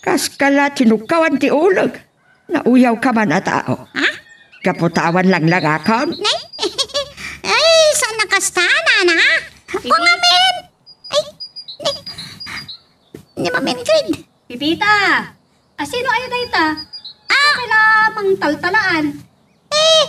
kaskala tinukkawan ti uleg. Nauyawka man a tao. Ha? Gapu ta awan langlangakon? Nay? Ay, saan a kasta, nana? Ako ngamin! Ay, ni, ni Ma'am Ingrid. Pipita! Asino aya dayta? Ah! Kailangan taltalaan. Eh!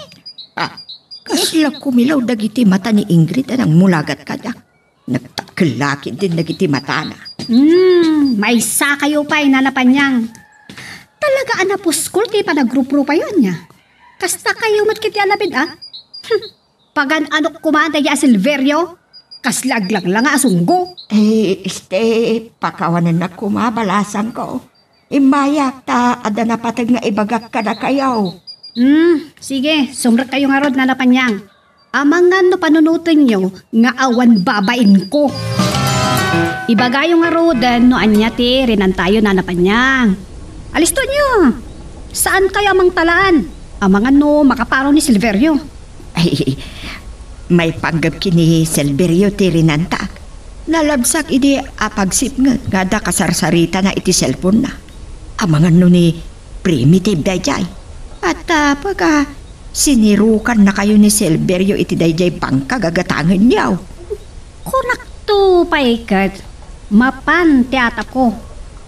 Ah, kasla kumilaw dagiti mata ni Ingrid a nangmulagat kaniak. Nagtakkel la ketdin dagiti matana. Hmm, maysakayo pay, Nana Panyang. Talaga a napuskol ti panagruprupayo, ania? Kastakayo met ketdi a labid, a? Pagan-anok koma daydiay a Silverio. Kasla aglanglanga a sunggo. Eh, este, pakawanennak koma balasangko. Immayak ta adda napateg nga ibagak kadakayo. Hmm, sige, sumrekkayo ngarud, Nana Panyang. Amangan no panunotenyo nga awan babainko. Ibagayo ngaruden no ania ti rinantayo, Nana Panyang. Alistonyo. Saankayo a mangtalaan? Amangan no makaparo ni Silverio. Ay, maipanggep ken ni Silverio ti rinantak. Nalabsak idi a pagsipnget nga adda kasarsaritana iti cellphone-na. Amangan no ni Primitive daydiay. At, ah, baga, sinirukannakayo ni Silverio iti daydiay bangkag a gatangenyo. Kunakto pay ket, mapan ti atapko.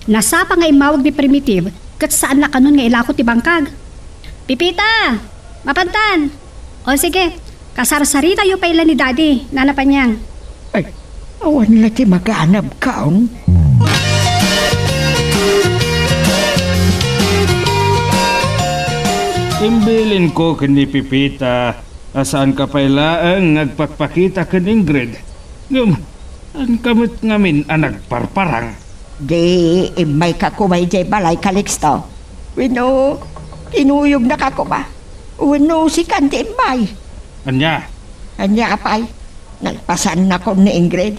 Nasapa nga immawag ni Primitive ket saanna kanon nga ilako ti bangkag. Pipita! Mapantan! O sige, kasarsaritayo pay la ni Daddy, Nana Panyang. Ay, awan la ti maganabkon. Imbilinko ken ni Pipita a saanka pay laeng nga agpakpakita ken Ingrid. Ngem, saanka met ngamin a nagparparang. Di immayka koma idiay balay, Calixto? Wenno, kinuyogna ka koma? Wenno, sikan ti immay? Ania? Ania pay? Nalpasannakon ni Ingrid.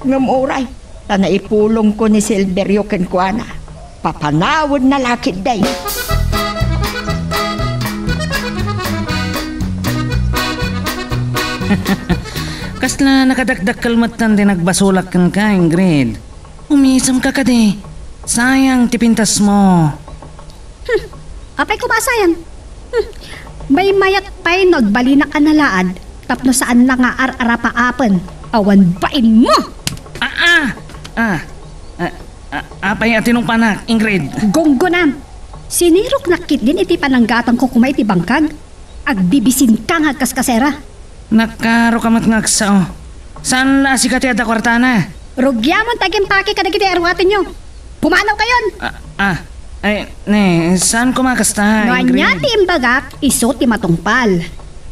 Ngem uray, ta naipulongko ni Silverio kenkuana. Papanawenna la ketdi. Kasla nakadakdakkel metten ti nagbasolak kenka, Ingrid. Umisemka kadi. Sayang ti pintasmo. Hmm, apay koma a sayang? Hmm, maymayat pay no agbalinak a nalaad tapno saanna nga ar-arapaapen. Awan bainmo! Ah, ah! Ah, ah, ah, apay a tinungpanak, Ingrid? Gunggonam! Siniroknak ketdin iti pananggatangko koma iti bangkag. Agbibisinka nga agkaskasera. Nakaroka met nga agsao. Saan la a sika ti adda kuartana? Rugiamon ti agimpake kadagiti aruatenyo. Pumanawkayon! Ah, ah, Ay, ne, saan koma kasta, No ania Ingrid? ti imbagak, isu ti matungpal.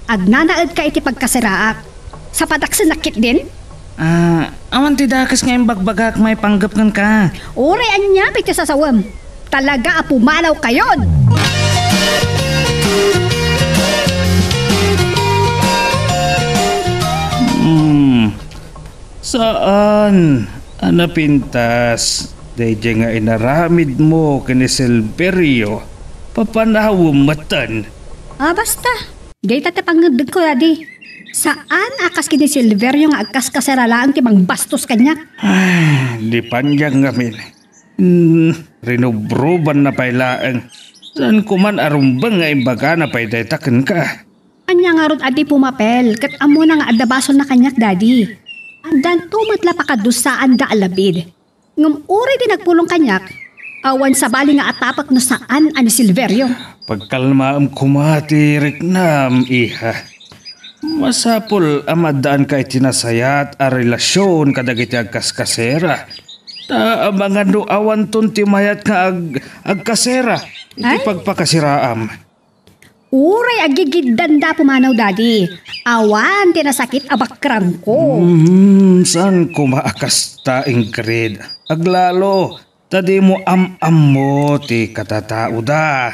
Agnanaedka iti pagkaseraak. Sapadaksennakdin? Ah, awan ti dakes nga imbagbagak maipanggep kenka. Uray ania pay ti sasawem. Talaga a pumanawkayon! Hmm. Saan a napintas daydiay nga inaramidmo ken ni Silverio? Papanawem metten. Ah, basta. Dayta ti pangngeddengko, Daddy. Saan a kas ken ni Silverio nga agkaskasera laeng ti mangbastos kaniak. Ay, di paniang ngamin. Hmm, rinubrubanna pay laeng. Saan ko man a rumbeng nga imbagana pay dayta kenka. Ania ngarud a di pumapel ket ammona nga adda basolna kaniak, Daddy? Addanto met la pakadussaanda a labid. Ngem uray di nagpulong kaniak, awan sabali nga atapek no saan a ni Silverio. Pagkalmaem koma ti riknam, iha. Masapul a maddaanka iti nasayaat a relasyon kadagiti agkaskasera. Ta amangan no awanton ti mayat nga ag-, agkasera iti Ay? pagpakaseraam. Uray agigiddanda a pumanaw, Daddy. Awan ti nasakit a bakrangko. Hmm, saan koma a kasta, Ingrid? Aglalo, ta dimo am-ammo ti katataoda.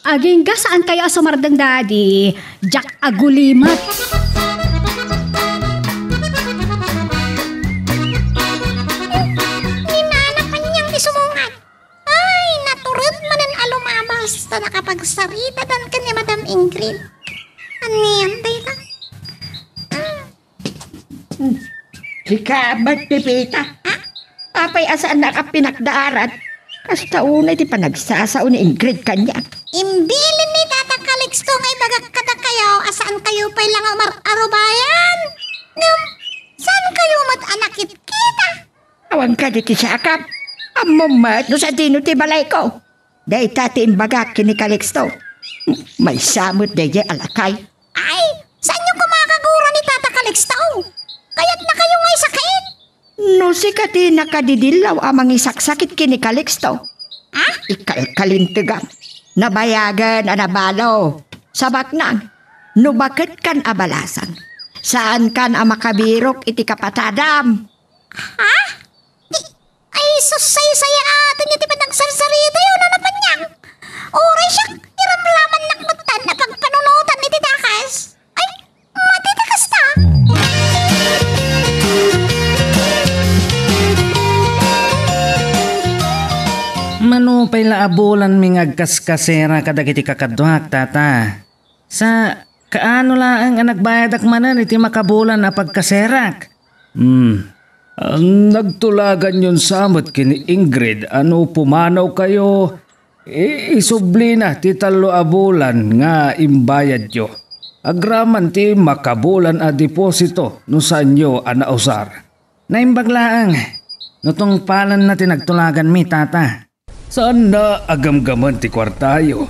Agingga saankayo a sumardeng, Daddy. Diak agulimek. Ni Nana Panyang ti sumungat. Ay, natured manen a lumabas ta nakapagsaritadan ken ni Madam Ingrid. Anian dayta? Ah. Hmm. Sika met, Pepita. Ha? Apay a saannak a pinakdaaran? Kasta unay ti panagsasao ni Ingrid kaniak. Imbilin ni Tata Calixto nga ibagak kadakayo a saankayo pay la nga umar-arubayan. Ngem, saankayo met a nakitkita? Awan kadi ti sakam. Ammom met no sadino ti balayko. Dayta ti imbagak ken ni Calixto. Maysa met daydiay a lakay. Ay, saanyo koma a kagura ni Tata Calixto? Kayatnakayo nga isakit? No sika ti nakadidillaw a mangisaksakit ken ni Calixto. Ha? Ikalkalintegam. Nabayagen a nabalo. Sabaknang, no baketkan a balasang, saankan a makabirok iti kapatadam. Ha? Di, ay, sus, saysayaatenyo ti panagsarsaritayo, Nana Panyang. Uray siak, iramramannak metten a pagpanunotan iti dakes. Ay, madi ti kasta. Mano pay la a bulanmi nga agkaskasera kadagiti kakaduak, Tata? Sa kaano laeng a nagbayadak manen iti makabulan a pagkaserak? Hmm. Ah, nagtulaganyon sa met ken ni Ingrid a no pumanawkayo, i-, isublina ti tallo a bulan nga imbayadyo. Agraman ti makabulan a deposito no saanyo a nausar. Naimbag laeng no tungpalenna ti nagtulaganmi, Tata. Saanna a gamgamen ti kuartayo.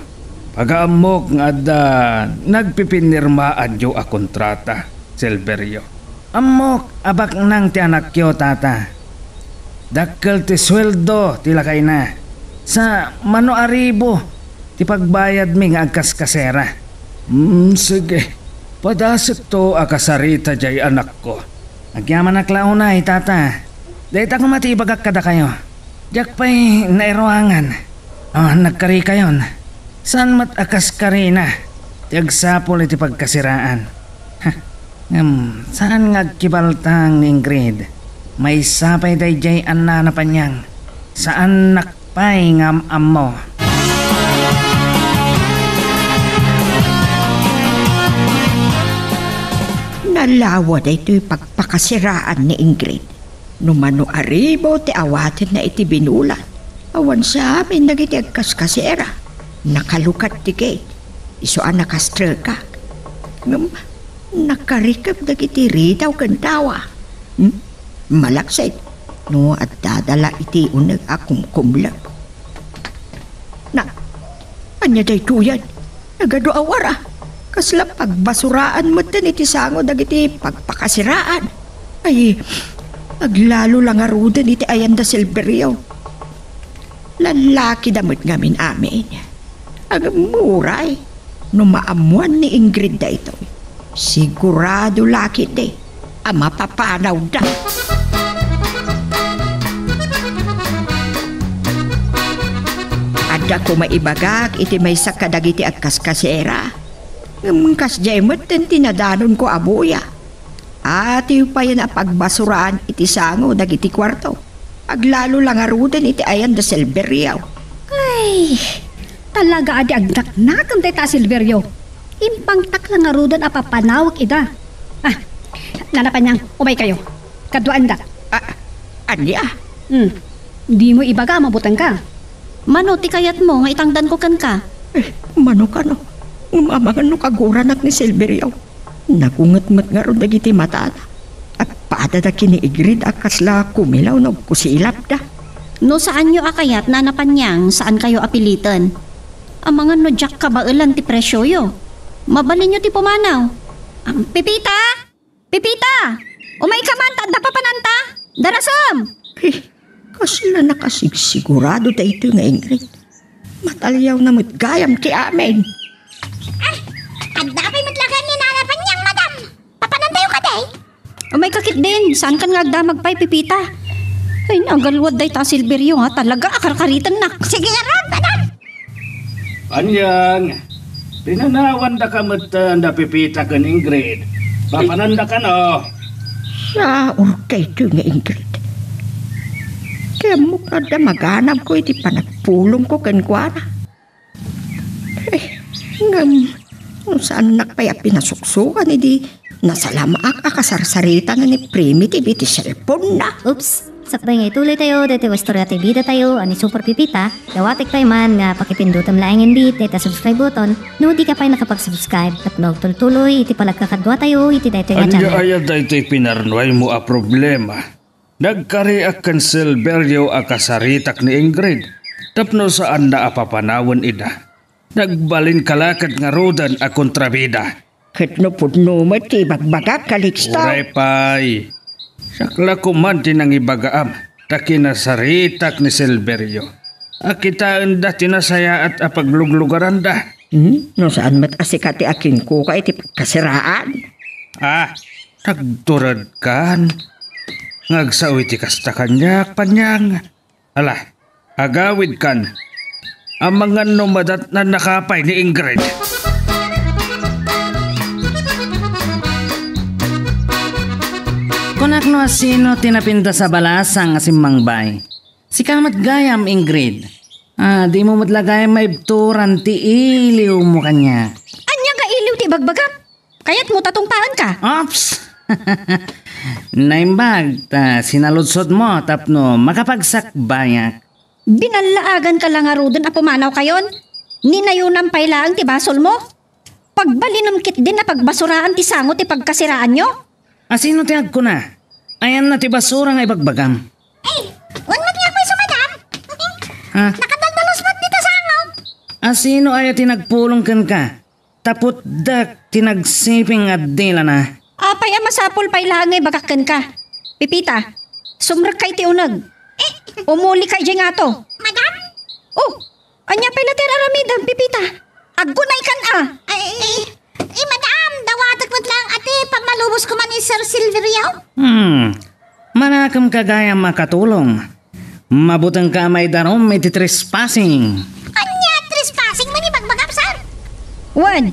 Pagaammok nga adda nagpipinirmaanyo a kontrata, Silverio. Ammok a baknang ti anakyo, Tata. Dakkel ti sueldo ti lakayna. Sa mano a ribo ti pagbayadmi nga agkaskasera. Hmm, sige. Padasekto a kasarita diay anakko. Agyamanak la unay, Tata. Dayta koma ti ibagak kadakayo. Diak pay nairuangan. Ah, nagkarikayon. Saan met a kas karina ti agsapul iti pagkasiraan? Ha, ngem, saan nga agkibaltang ni Ingrid? Maysa pay daydiay a Nana Panyang. Saannak pay nga am-ammo. Nalawa daytoy pagpakasiraan ni Ingrid. No mano a ribo ti awatenna iti binulan, awan sa amin dagiti agkaskasera. Nakalukat ti gate. Isu a nakastrekak. Ngem, nakarikep dagiti ridaw ken tawa. Hmm? Malaksid no addada la iti uneg a kumkumlep. Na, ania daytoyen? Nagadu a wara. Kasla pagbasuraan metten iti sango dagiti pagpakasiraan. Ay, aglalo la ngaruden iti ayan da Silverio. Lallakida met ngamin amin. Ngem uray no maammuan ni Ingrid daytoy, sigurado la ketdi a mapapanawda. Adda koma ibagak iti maysa kadagiti agkaskasera, ngem kasdiay metten ti nadanonko a buya. Atiyo payen a pagbasuraan iti sango dagiti kuarto. Aglalo la ngaruden iti ayan da Silverio. Ay, talaga a di agdaknakam dayta a Silverio. Impangtak la ngaruden a papanawek ida. Ah, Nana Panyang, umay kayo. Kaduaandak. Ah, ania? Hmm. Dimo ibaga a mabutengka. Mano ti kayatmo nga itangdanko kenka? Eh, mano kano? Ngem amangan no kaguranak ni Silverio. Nagunget met ngarud dagiti matana. Agpadada ken ni Ingrid a kasla kumilaw no agkusilapda. No saanyo a kayat, Nana Panyang, saankayo a piliten. Amangan no diak kabaelan ti presioyo. Mabalinyo ti pumanaw. Am, Pepita! Pepita! Umayka man ta adda papananta! Darasem! Eh, kasla nakasigsigurado daytoy nga Ingrid. Mataliawna met gayam ti amin. Ah, adda pay met laeng ni Nana Panyang, madam. Papanantayo kadi? Umayka ketdin, saankan nga agdamag pay, Pepita. Ay, nagaluad dayta a Silverio, ha? Talaga a karkaritennak. Sige ngarud, madam. Panyang, pinanawandaka metten da Pepita ken Ingrid. Papanandakano? Saor daytoy nga Ingrid. Ti ammok no adda maganabko iti panagpulongko kenkuana. Eh, ngem, no saannak pay a pinasuksukan idi nasalamaak a kasarsaritanan ni Primitive iti cellphone-na. Oops! Sakbay nga ituloy tayo, daytoy nga istorya ti bida tayo, a ni Super Pipita, dawatek pay man nga pakipindutem laeng indeed dayta subscribe button, no di ka pay nakapag-subscribe, tapno agtultuloy iti panagkakadua tayo iti daytoy nga channel. Ania aya daytoy pinarnuaymo a problema? Nagkariak ken Silverio a kasaritak ni Ingrid tapno saanna a papanawen ida. Nagbalin ka la ket ngaruden a kontrabida. Ket no pudno met ti ibagbagak, Calixto? Uray pay. Siak la koman ti nangibagaam ta kinasaritak ni Silverio. A kitaenda ti nasayaat a pagluglugaranda. Hmm? No saan met a sika ti akinkuka iti pagkasiraan? Ah, nagturedkan. Nga agsao iti kasta kaniak, Panyang. Ala, agawidkan. Amangan no madatnannaka pay ni Ingrid. Kunak no asino ti napintas a balasang a simmangbay. Sika met gayam, Ingrid. Ah, dimo met la gayam maibturan ti iliwmo kaniak. Ania nga iliw ti ibagbagam? Kayatmo ta tungpaenka? Ops! Naimbag ta sinaludsodmo tapno makapagsakbayak. Binallaaganka la ngaruden a pumanawkayon? Ninayonam pay laeng ti basolmo? Pagbalinem ketdin a pagbasuraan ti sango ti pagkasiraanyo? Asino ti agkuna? Ayanna ti basura nga ibagbagam. Ay, wen met nga isu, madam. Ha? Nakadaldalos met dita sango. Asino aya ti nagpulong kenka? Taputdak ti nagsiping a dilana. Apay a masapul pay laeng nga ibagak kenka? Pipita, sumrekka iti uneg. Eh? Umulika idiay ngato. Madam? Oh, ania pay la ti ar-aramidem, Pipita? Aggunaykan a. Ay, eh, eh, madam, dawatek met laeng a ti pammalubos koma ni Sir Silverio. Hmm. Manakemka gayam a katulong. Mabutengka a maidarum iti trespassing. Ania a trespassing man ibagbagam, sir? Wen,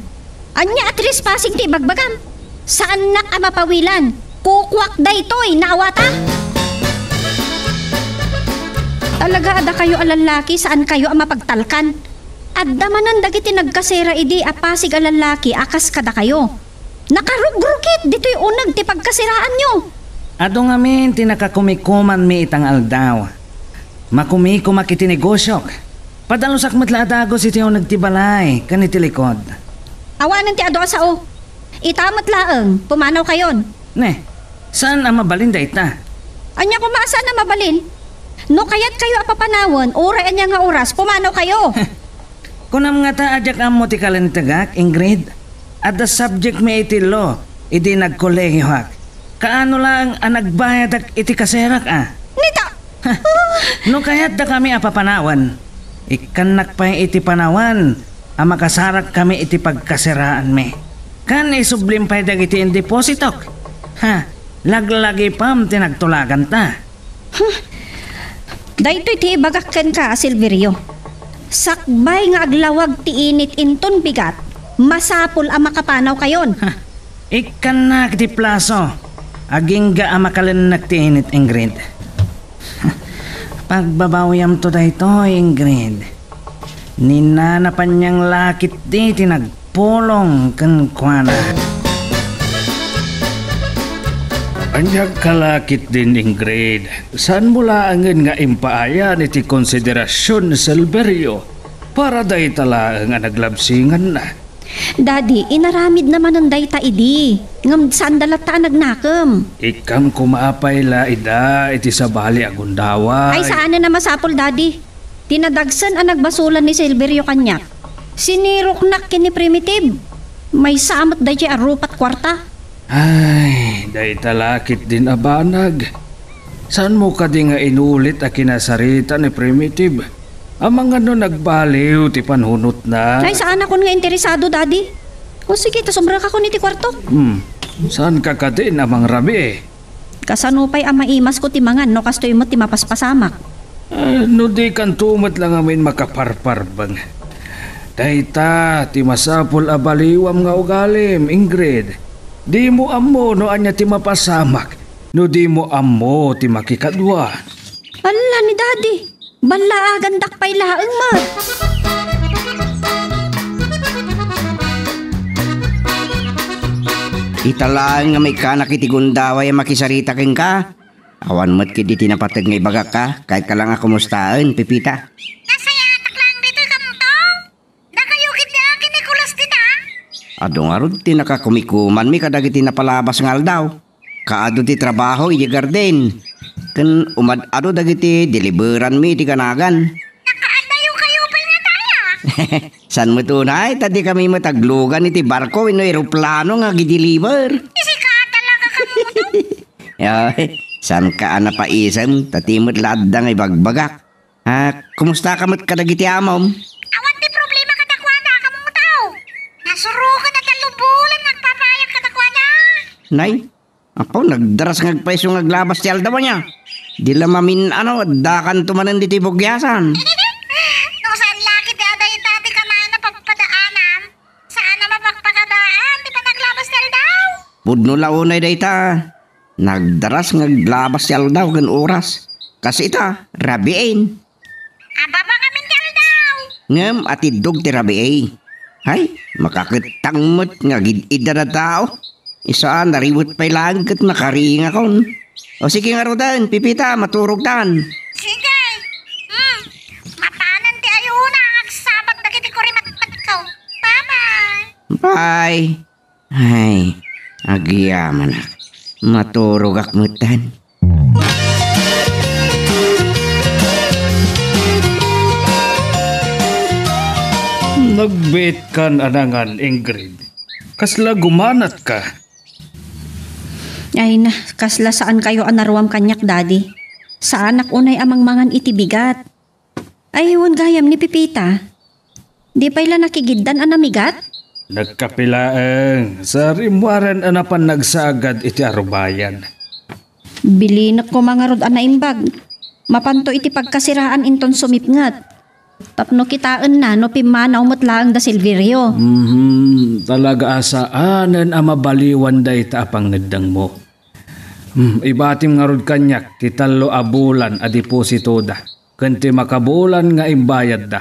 ania a trespassing ti ibagbagam? Saannak a mapawilan. Kukuak daytoy, naawata? Talaga a dakayo a lallaki, saankayo a mapagtalkan. Adda manen dagiti nagkasera idi a pasig a lallaki a kas kadakayo. Nakarugrukit ditoy uneg ti pagkaseraanyo. Adu ngamin ti nakakumikumanmi ita nga aldaw. Makumikumak iti negosiok. Padalusak met la a dagus iti uneg ti balay ken iti likod. Awanen ti adu a sao. Ita met laeng, pumanawkayon. Ne, saan a mabalin dayta? Ania koma a saan a mabalin? No kayatkayo a papanawen, uray ania nga oras, pumanawkayo. Kunam ngata a diak ammo ti kalintegak, Ingrid? Adda subjectmi iti law idi nagkolehiyoak. Kaano laeng a nagbayadak iti kaserak a? Nita, No kayatdakami a papanawen, ikkannak pay iti panawan a makasarakkami iti pagkasiraanmi. Ken isublim pay dagiti indepositok. Ha, laglagipem ti nagtulaganta. Huh. Daytoy ti ibagak kenka a Silverio. Sakbay nga aglawag ti init inton bigat, masapul a makapanawkayon. Ha, ikkannak ti plaso. Agingga a makalennek ti init, Ingrid. Pagbabawyamto daytoy, Ingrid. Ni Nana Panyang la ketdi ti nagpulong kenkuana. Aniak ka la ketdin, Ingrid. Saanmo laengen nga impaayan iti konsiderasion ni Silverio para dayta laeng a naglabsinganna? Daddy, inaramidna manen dayta idi, ngem saanda latta a nagnakem. Ikkam koma pay la ida iti sabali a gundaway. Ay, saanen a masapul, Daddy. Ti nadagsen a nagbasolan ni Silverio kaniak, siniroknak ken ni Primitive. Maysa a met daydiay a rupa't kuarta. Ay, dayta la ketdin a banag. Saanmo kadi nga inulit a kinasarita ni Primitive? Amangan no nagbaliw ti panunotna. Ay, saanakon nga interesado, Daddy. O sige, ta sumrekakon iti kuarto. Hmm, saanka kadin a mangrabii? Kasano pay a maimasko ti mangan no kastoy met ti mapaspasamak? Ah, no dikanto met la ngamin makaparparbeng. Dayta ti masapul a baliwam nga ugalim, Ingrid. Dimo ammo no ania ti mapasamak no dimo ammo ti makikadua. Ala ni Daddy, ballaagandak pay laeng met. Ita laeng nga maikkanak iti gundaway a makisarita kenka. Awan met ketdi ti napateg nga ibagak ka, kayat ka lang a kumustaen, Pepita. Nasayatak laeng ditoy kamto. Dakayo ketdi a ken Nicolas dita? Adu ngarud ti nakakumikumanmi kadagiti napalabas nga aldaw. Kaadu ti trabaho idiay garden. Ken umad-adu dagiti deliveranmi iti ganagan. Nakaadayo kayo pay nga taya. Saan met unay, ta di kami met aglugan iti barko wenno eroplano nga agideliver. Isika talaga kamo to. Ay, saan ka a napaisem, ta ti met la adda nga ibagbagak. Ah, kumusta ka met kadagiti amom? Awan ti problema kadakuada, kamo tao. Nasurokan a tallo bulan nagpapayak kadakuada. Nay, apo, nagdaras nga agpayso nga aglabas ti aldaw ania. Di la mamin-ano, addakanto manen ditoy bugiasan. No saan la ketdi a dayta ti kanayon a pagpadaanam, saan a mapakpakadaan ti panaglabas ti aldaw. Pudno la unay dayta. Nagdaras nga aglabas ti aldaw ken oras. Kas ita, rabiin. Ababa ngamin ti aldaw. Ngem atiddog ti rabii. Hay, makakettang met nga agid-idda a tao. Isu a nariwet pay laeng ket nakaringakon. O sige ngaruden, Pepita, maturogtan. Sige. Hmm. Mapanen ti ayuna nga agsabat dagiti kurimatmatko. Bye-bye. Bye. Ay, agyamanak. Maturogak metten. Nagbiitkan a nangan, Ingrid. Kasla gumanatka? Ay na, kasla saankayo a naruam kaniak, Daddy. Saanak unay a mangmangan iti bigat. Ay, wen gayam ni Pepita. Di pay la nakigiddan a namigat? Nagkape laeng, sa rimmuaren a napan nagsagad iti arubayan. Bilinek koma ngarud a naimbag. Mapanto iti pagkasiraan inton sumipnget. Tapno kitaenna no pimmanaw met laeng da Silverio. Mhm, talaga a saanen a mabaliwan dayta a pangngeddengmo. Hmm, ibatim ngarud kaniak ti tallo a bulan a depositoda ken ti makabulan nga imbayadda.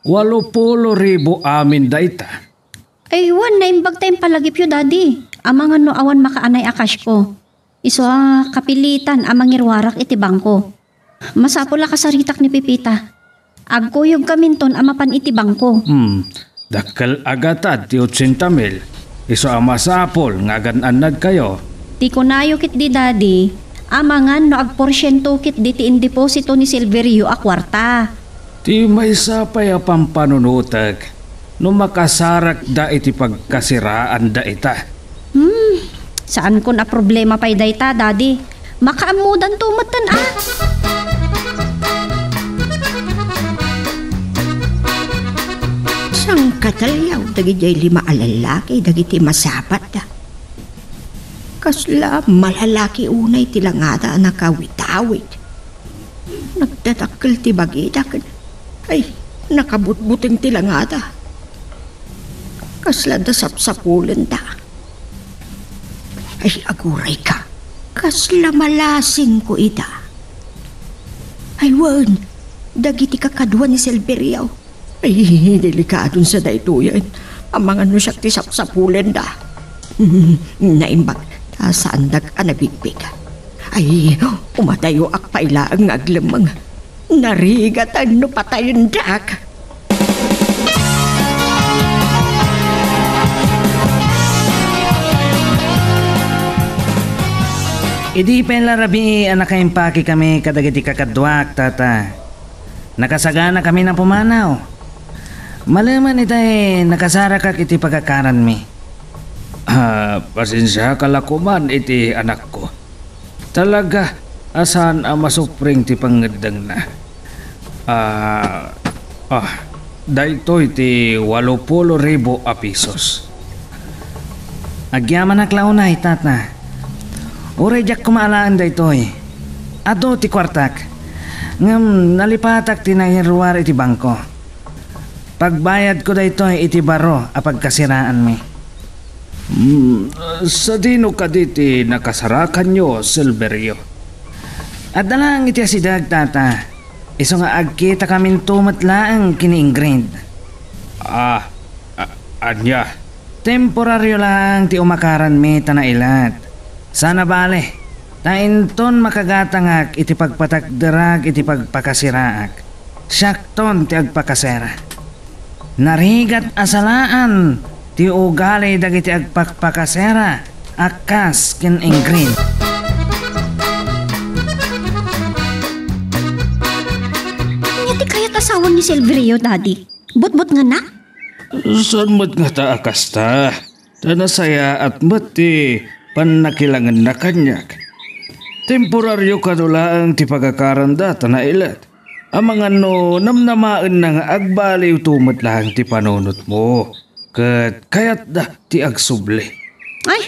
Walo pulo ribu amin dayta. Ay, wen, naimbag ta impalagipyo, Daddy. Amangan no awan makaanay a cashko. Isu a kapilitan a mangiruarak iti bangko. Masapul a kasaritak ni Pepita. Agkuyogkaminton a mapan iti bangko. Hmm, dakkel a gatad ti otsenta mil. Isu a masapul nga agan-annadkayo. Ti kunayo ketdi, Daddy, amangan no agporsiento ketdi ti indeposito ni Silverio a kuarta. Ti maysa pay a pampanunotek no makasarakda iti pagkasiraanda ita. Hmm, saankon a problema pay dayta, Daddy. Makaammodanto metten a. Sangkataliaw dagidiay lima a lallaki dagiti masabatda. Kasla malalaki unay ti langada a nakawit-awit. Nagdadakkel ti bagida ken, ay, nakabutbuteng ti langada. Kasla da sapsapulenda. Ay, agurayka. Kasla malasingko ida. Ay, wen, dagiti kakadua ni Silverio. Ay, delikadon sa daytoyen. Amangan no siak ti sapsapulenda. Hmm, naimbag, ta saandak a nabigbigan. Ay, umadayoak pay laeng nga aglemmeng. Narigat no patayendak. Idi pay la rabii a nakaimpakekami kadagiti kakaduak, tata, nakasaganakami a pumanaw. Malemen itay nakasarakak iti pagakaranmi. Ah, pasensiaka la koman iti anakko. Talaga a saan a masupring ti pangngeddengna. Ah, ah, daytoy ti walo pulo ribu a pesos. Agyamanak la unay, tata. Uray diak koma alaen daytoy. Adu ti kuartak. Ngem nalipatak ti nangiruar iti bangko. Pagbayadko daytoy iti baro a pagkasiraanmi. Hmm, sadino kadi ti nakasarakanyo, Silverio? Adda laeng iti asideg, tata. Isu nga agkitakaminto met laeng ken ni Ingrid. Ah, a-, ania? Temporario laeng ti umakaranmi ta nailat. Saan a bale, ta inton makagatangak iti pagpatakderak iti pagpakasiraak, siakton ti agpakasera. Narigat a salaan ti ugali dagiti agpakpakasera a kas ken Ingrid. Ania ti kayat asawan ni Silverio, Daddy? Butbutngenak? Saan met ngata a kasta? Ta nasayaat met ti pannakilangenna kaniak. Temporario kano laeng ti pagakaranda ta nailet. Amangan no namnamaenna nga agbaliwto met laeng ti panunotmo, ket kayatda ti agsubli. Ay,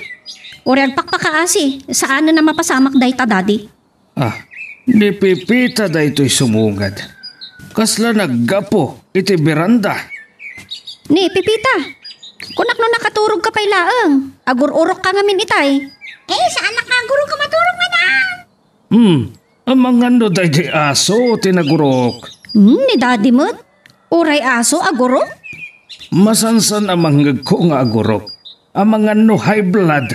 uray agpakpakaasi, saanen a mapasamak dayta, Daddy. Ah, ni Pepita daytoy sumungad. Kasla naggapu iti beranda. Ni Pepita, kunak no nakaturogka pay laeng, agur-urokka ngamin itay. Eh, saanak nga agurok a maturog, madam. Hmm, amangan no daydi aso ti nagurok. Hmm, ni Daddy met. Uray aso agurok? Masansan a mangngegko nga agurok. Amangan no high blood.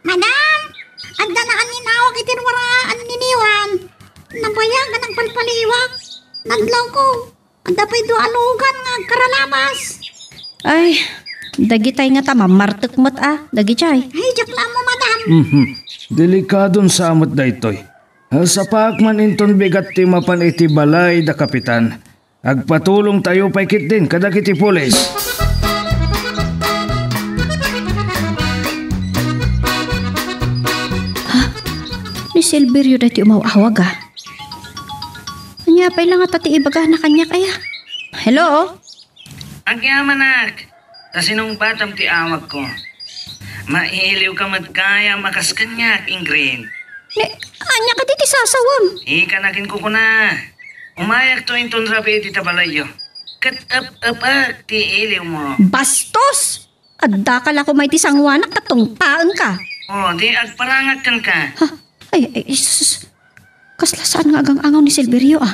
Madam, adda naaninawag iti ruaraan ni Niwan. Nabayag a nagpalpaliwak. Nadlawko. Adda pay dua a lugan nga agkaralabas. Ay, dagitay ngata mammartek met a, dagitay. Ay, diak la ammo, madam. Mhm. Delikadon sa met daytoy. Sapaak man inton bigat ti mapan iti balay da kapitan. Agpatulongtayo pay ketdin kadagiti pulis. Ha? Ni Silverio daytoy umaw-awag, a? Ania pay la ngata ti ibagana kaniak, aya? Hello? Agyamanak, ta sinungbatam ti awagko. Mailiwka met gayam a kas kaniak, Ingrid. Ni, ania kadi ti sasawem? Ika nakinkukuna. Umayakto inton rabii dita balayyo. Ket ep-epek ti iliwmo. Bastos! Addaka la koma iti sangoanak ta tungpaenka. O, di agparangak kenka. Ha? Ay, ay, ay, sus, sus. Kasla saan nga agang-angaw ni Silverio, a?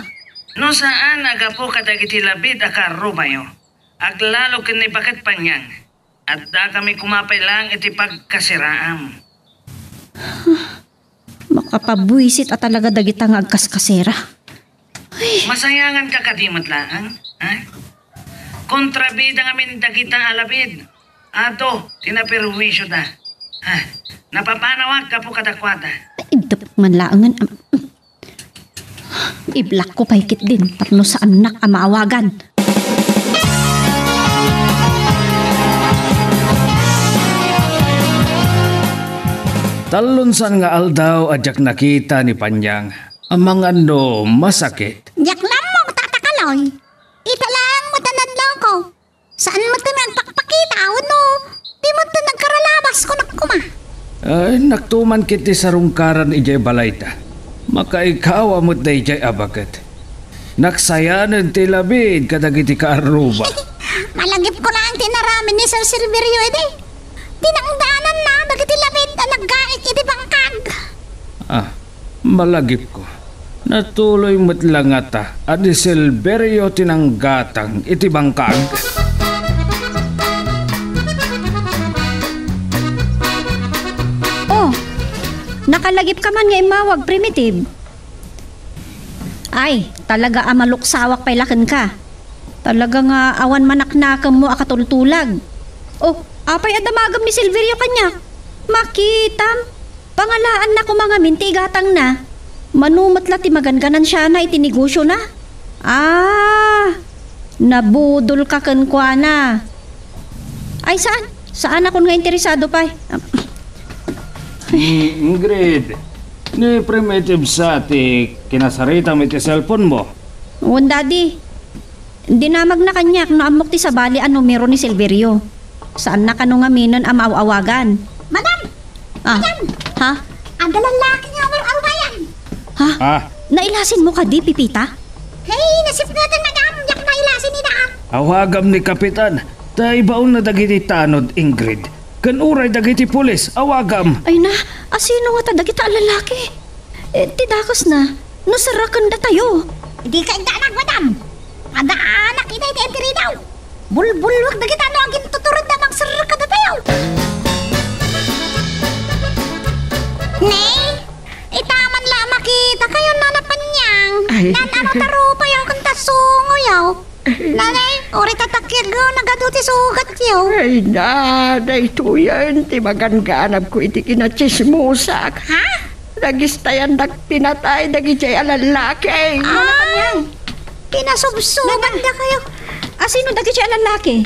No saan a gapu kadagiti labid a karrubayo, aglalo ken ni Baket Panyang, addakami koma pay laeng iti pagkasiraam. Makapabuisit a talaga dagita nga agkaskasera. Ay. Masayanganka kadi met laeng, ha? Kontrabida ngamin dagita a labid. Adu ti naperhuisioda. Ha? Napapanawak gapu kadakuada. Ay, depek man laengen, am-, iblakko pay ketdin tapno saannak a maawagan. Tallo unsan nga aldaw a diak nakita ni Panyang. Amangan no masakit. Diak lammong, Tata Kaloy. Ita laeng met a nadlawko. Saan met ti agpakpakita, wenno di met ti nagkaralabas, kunak koma. Ay, naktuman ket ti sarungkaran idiay balayda. Makaikawa met daydiay a baket. Naksayanen ti labid kadagiti kaarruba. Malagipko laeng ti inaramid ni Sir Silverio idi. Tinangdananna dagiti labid a naggaik iti bangkag. Ah, malagipko. Natuloy met la ngata a ni Silverio ti nanggatang iti bangkag. Oh, nakalagipka man nga immawag, Primitive. Ay, talaga a maluksawak pay la kenka. Talaga nga awan manaknakemmo a katultulag. Oh, apay a damagem ni Silverio kaniak? Makitam, pangalaanna koma ngamin ti igatangna. Mano met la ti maganganansiana iti negosiona? Ah, nabudolka kenkuana. Ay, saan? Saanakon nga interesado pay. Mm, Ingrid, ni Primitive sa ti kinasaritam iti cellphone mo? Wen, Daddy. Dinamagna kaniak no ammok ti sabali a numero ni Silverio. Saanna kano ngaminen a maaw-awagan. Madam! Ah, Madam! Ha? Adda lallaki nga umar-arubayan. Ha? Ah. Nailasinmo kadi, Pepita? Hey, nasipngetan, madam. Diak nailasin ida. Awagam ni Kapitan. Ta ibaonna dagiti tanod, Ingrid. Ken uray dagiti pulis, awagam. Ay na, asino ngata dagita a lalaki? Eh, ti dakesna, no serrekendatayo. Dika indanak, madam. Adaanak ida iti entiridaw. Bulbulwek dagita no agintuturedda mangserrek kadatayo. Nay, ita man la a makitakayo, Nana Panyang. Ay. Nan-arupayo ken ta sungoyo. Nanay, uray ta takkiagyo, nagadu ti sugatyo. Ay na, daytoyen ti maganganabko iti kinatsismosak. Ha? Nagistayandak ti natay dagidiay a lallaki. Ay, kinasubsubandakayo. Asino dagidiay a lallaki?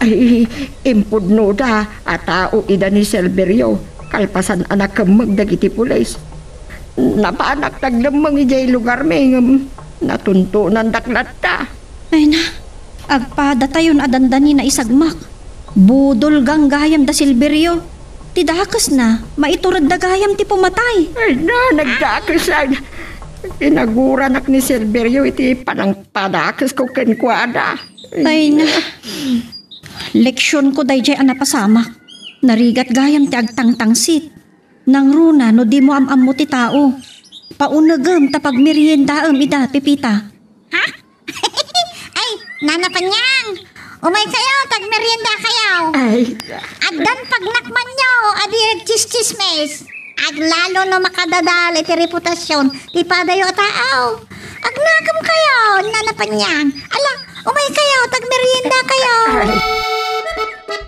Ay, impudnoda a tao ida ni Silverio, kalpasan a nakemmeg dagiti pulis. Napanak naglemmeng idiay lugarmi, ngem natuntonandak latta. Ay na, agpadatayon a dandani naisagmak. Budol gayam da Silverio. Ti dakesna, maituredda gayam ti pumatay. Ay na, nagdakesan. Inaguranak ni Silverio iti panangpadakesko kenkuana. Ay na. Leksionko daydiay a napasamak. Narigat gayam ti agtangtangsit. Nangruna no dimo am-ammo ti tao. Paunegem ta pagmeriendaem ida, Pepita. Ha? Ay, Nana Panyang! Umaykayo, ta agmeriendakayo. Ay. Addan pagnakmanyo a di agtsistsismis. Aglalo no makadadal iti reputasion ti padayo a tao. Agnakemkayo, Nana Panyang. Ala, umaykayo, ta agmeriendakayo. Ay.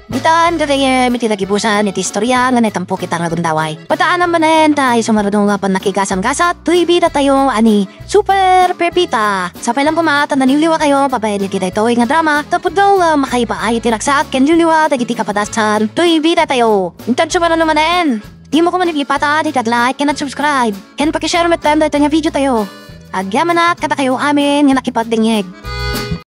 Ditan gagayyem iti nagibusan iti istoria nga naitampok ita nga gundaway. Padaanam manen ta isu nga adu nga pannakigasam-gasat toy bidatayo a ni Super Pepita. Sapay lang koma ta naliwliwatayo babaen iti daytoy nga drama, ta pudno nga makaibaay iti ragsak ken liwliwa dagiti kapadasan toy bidatayo. Intan sumaruno manen, dimo koma liplipatan iti ag-like ken ag-subscribe, ken pakishare metten daytoy nga videotayo. Agyamanak kadakayo amin nga nakipagdengngeg.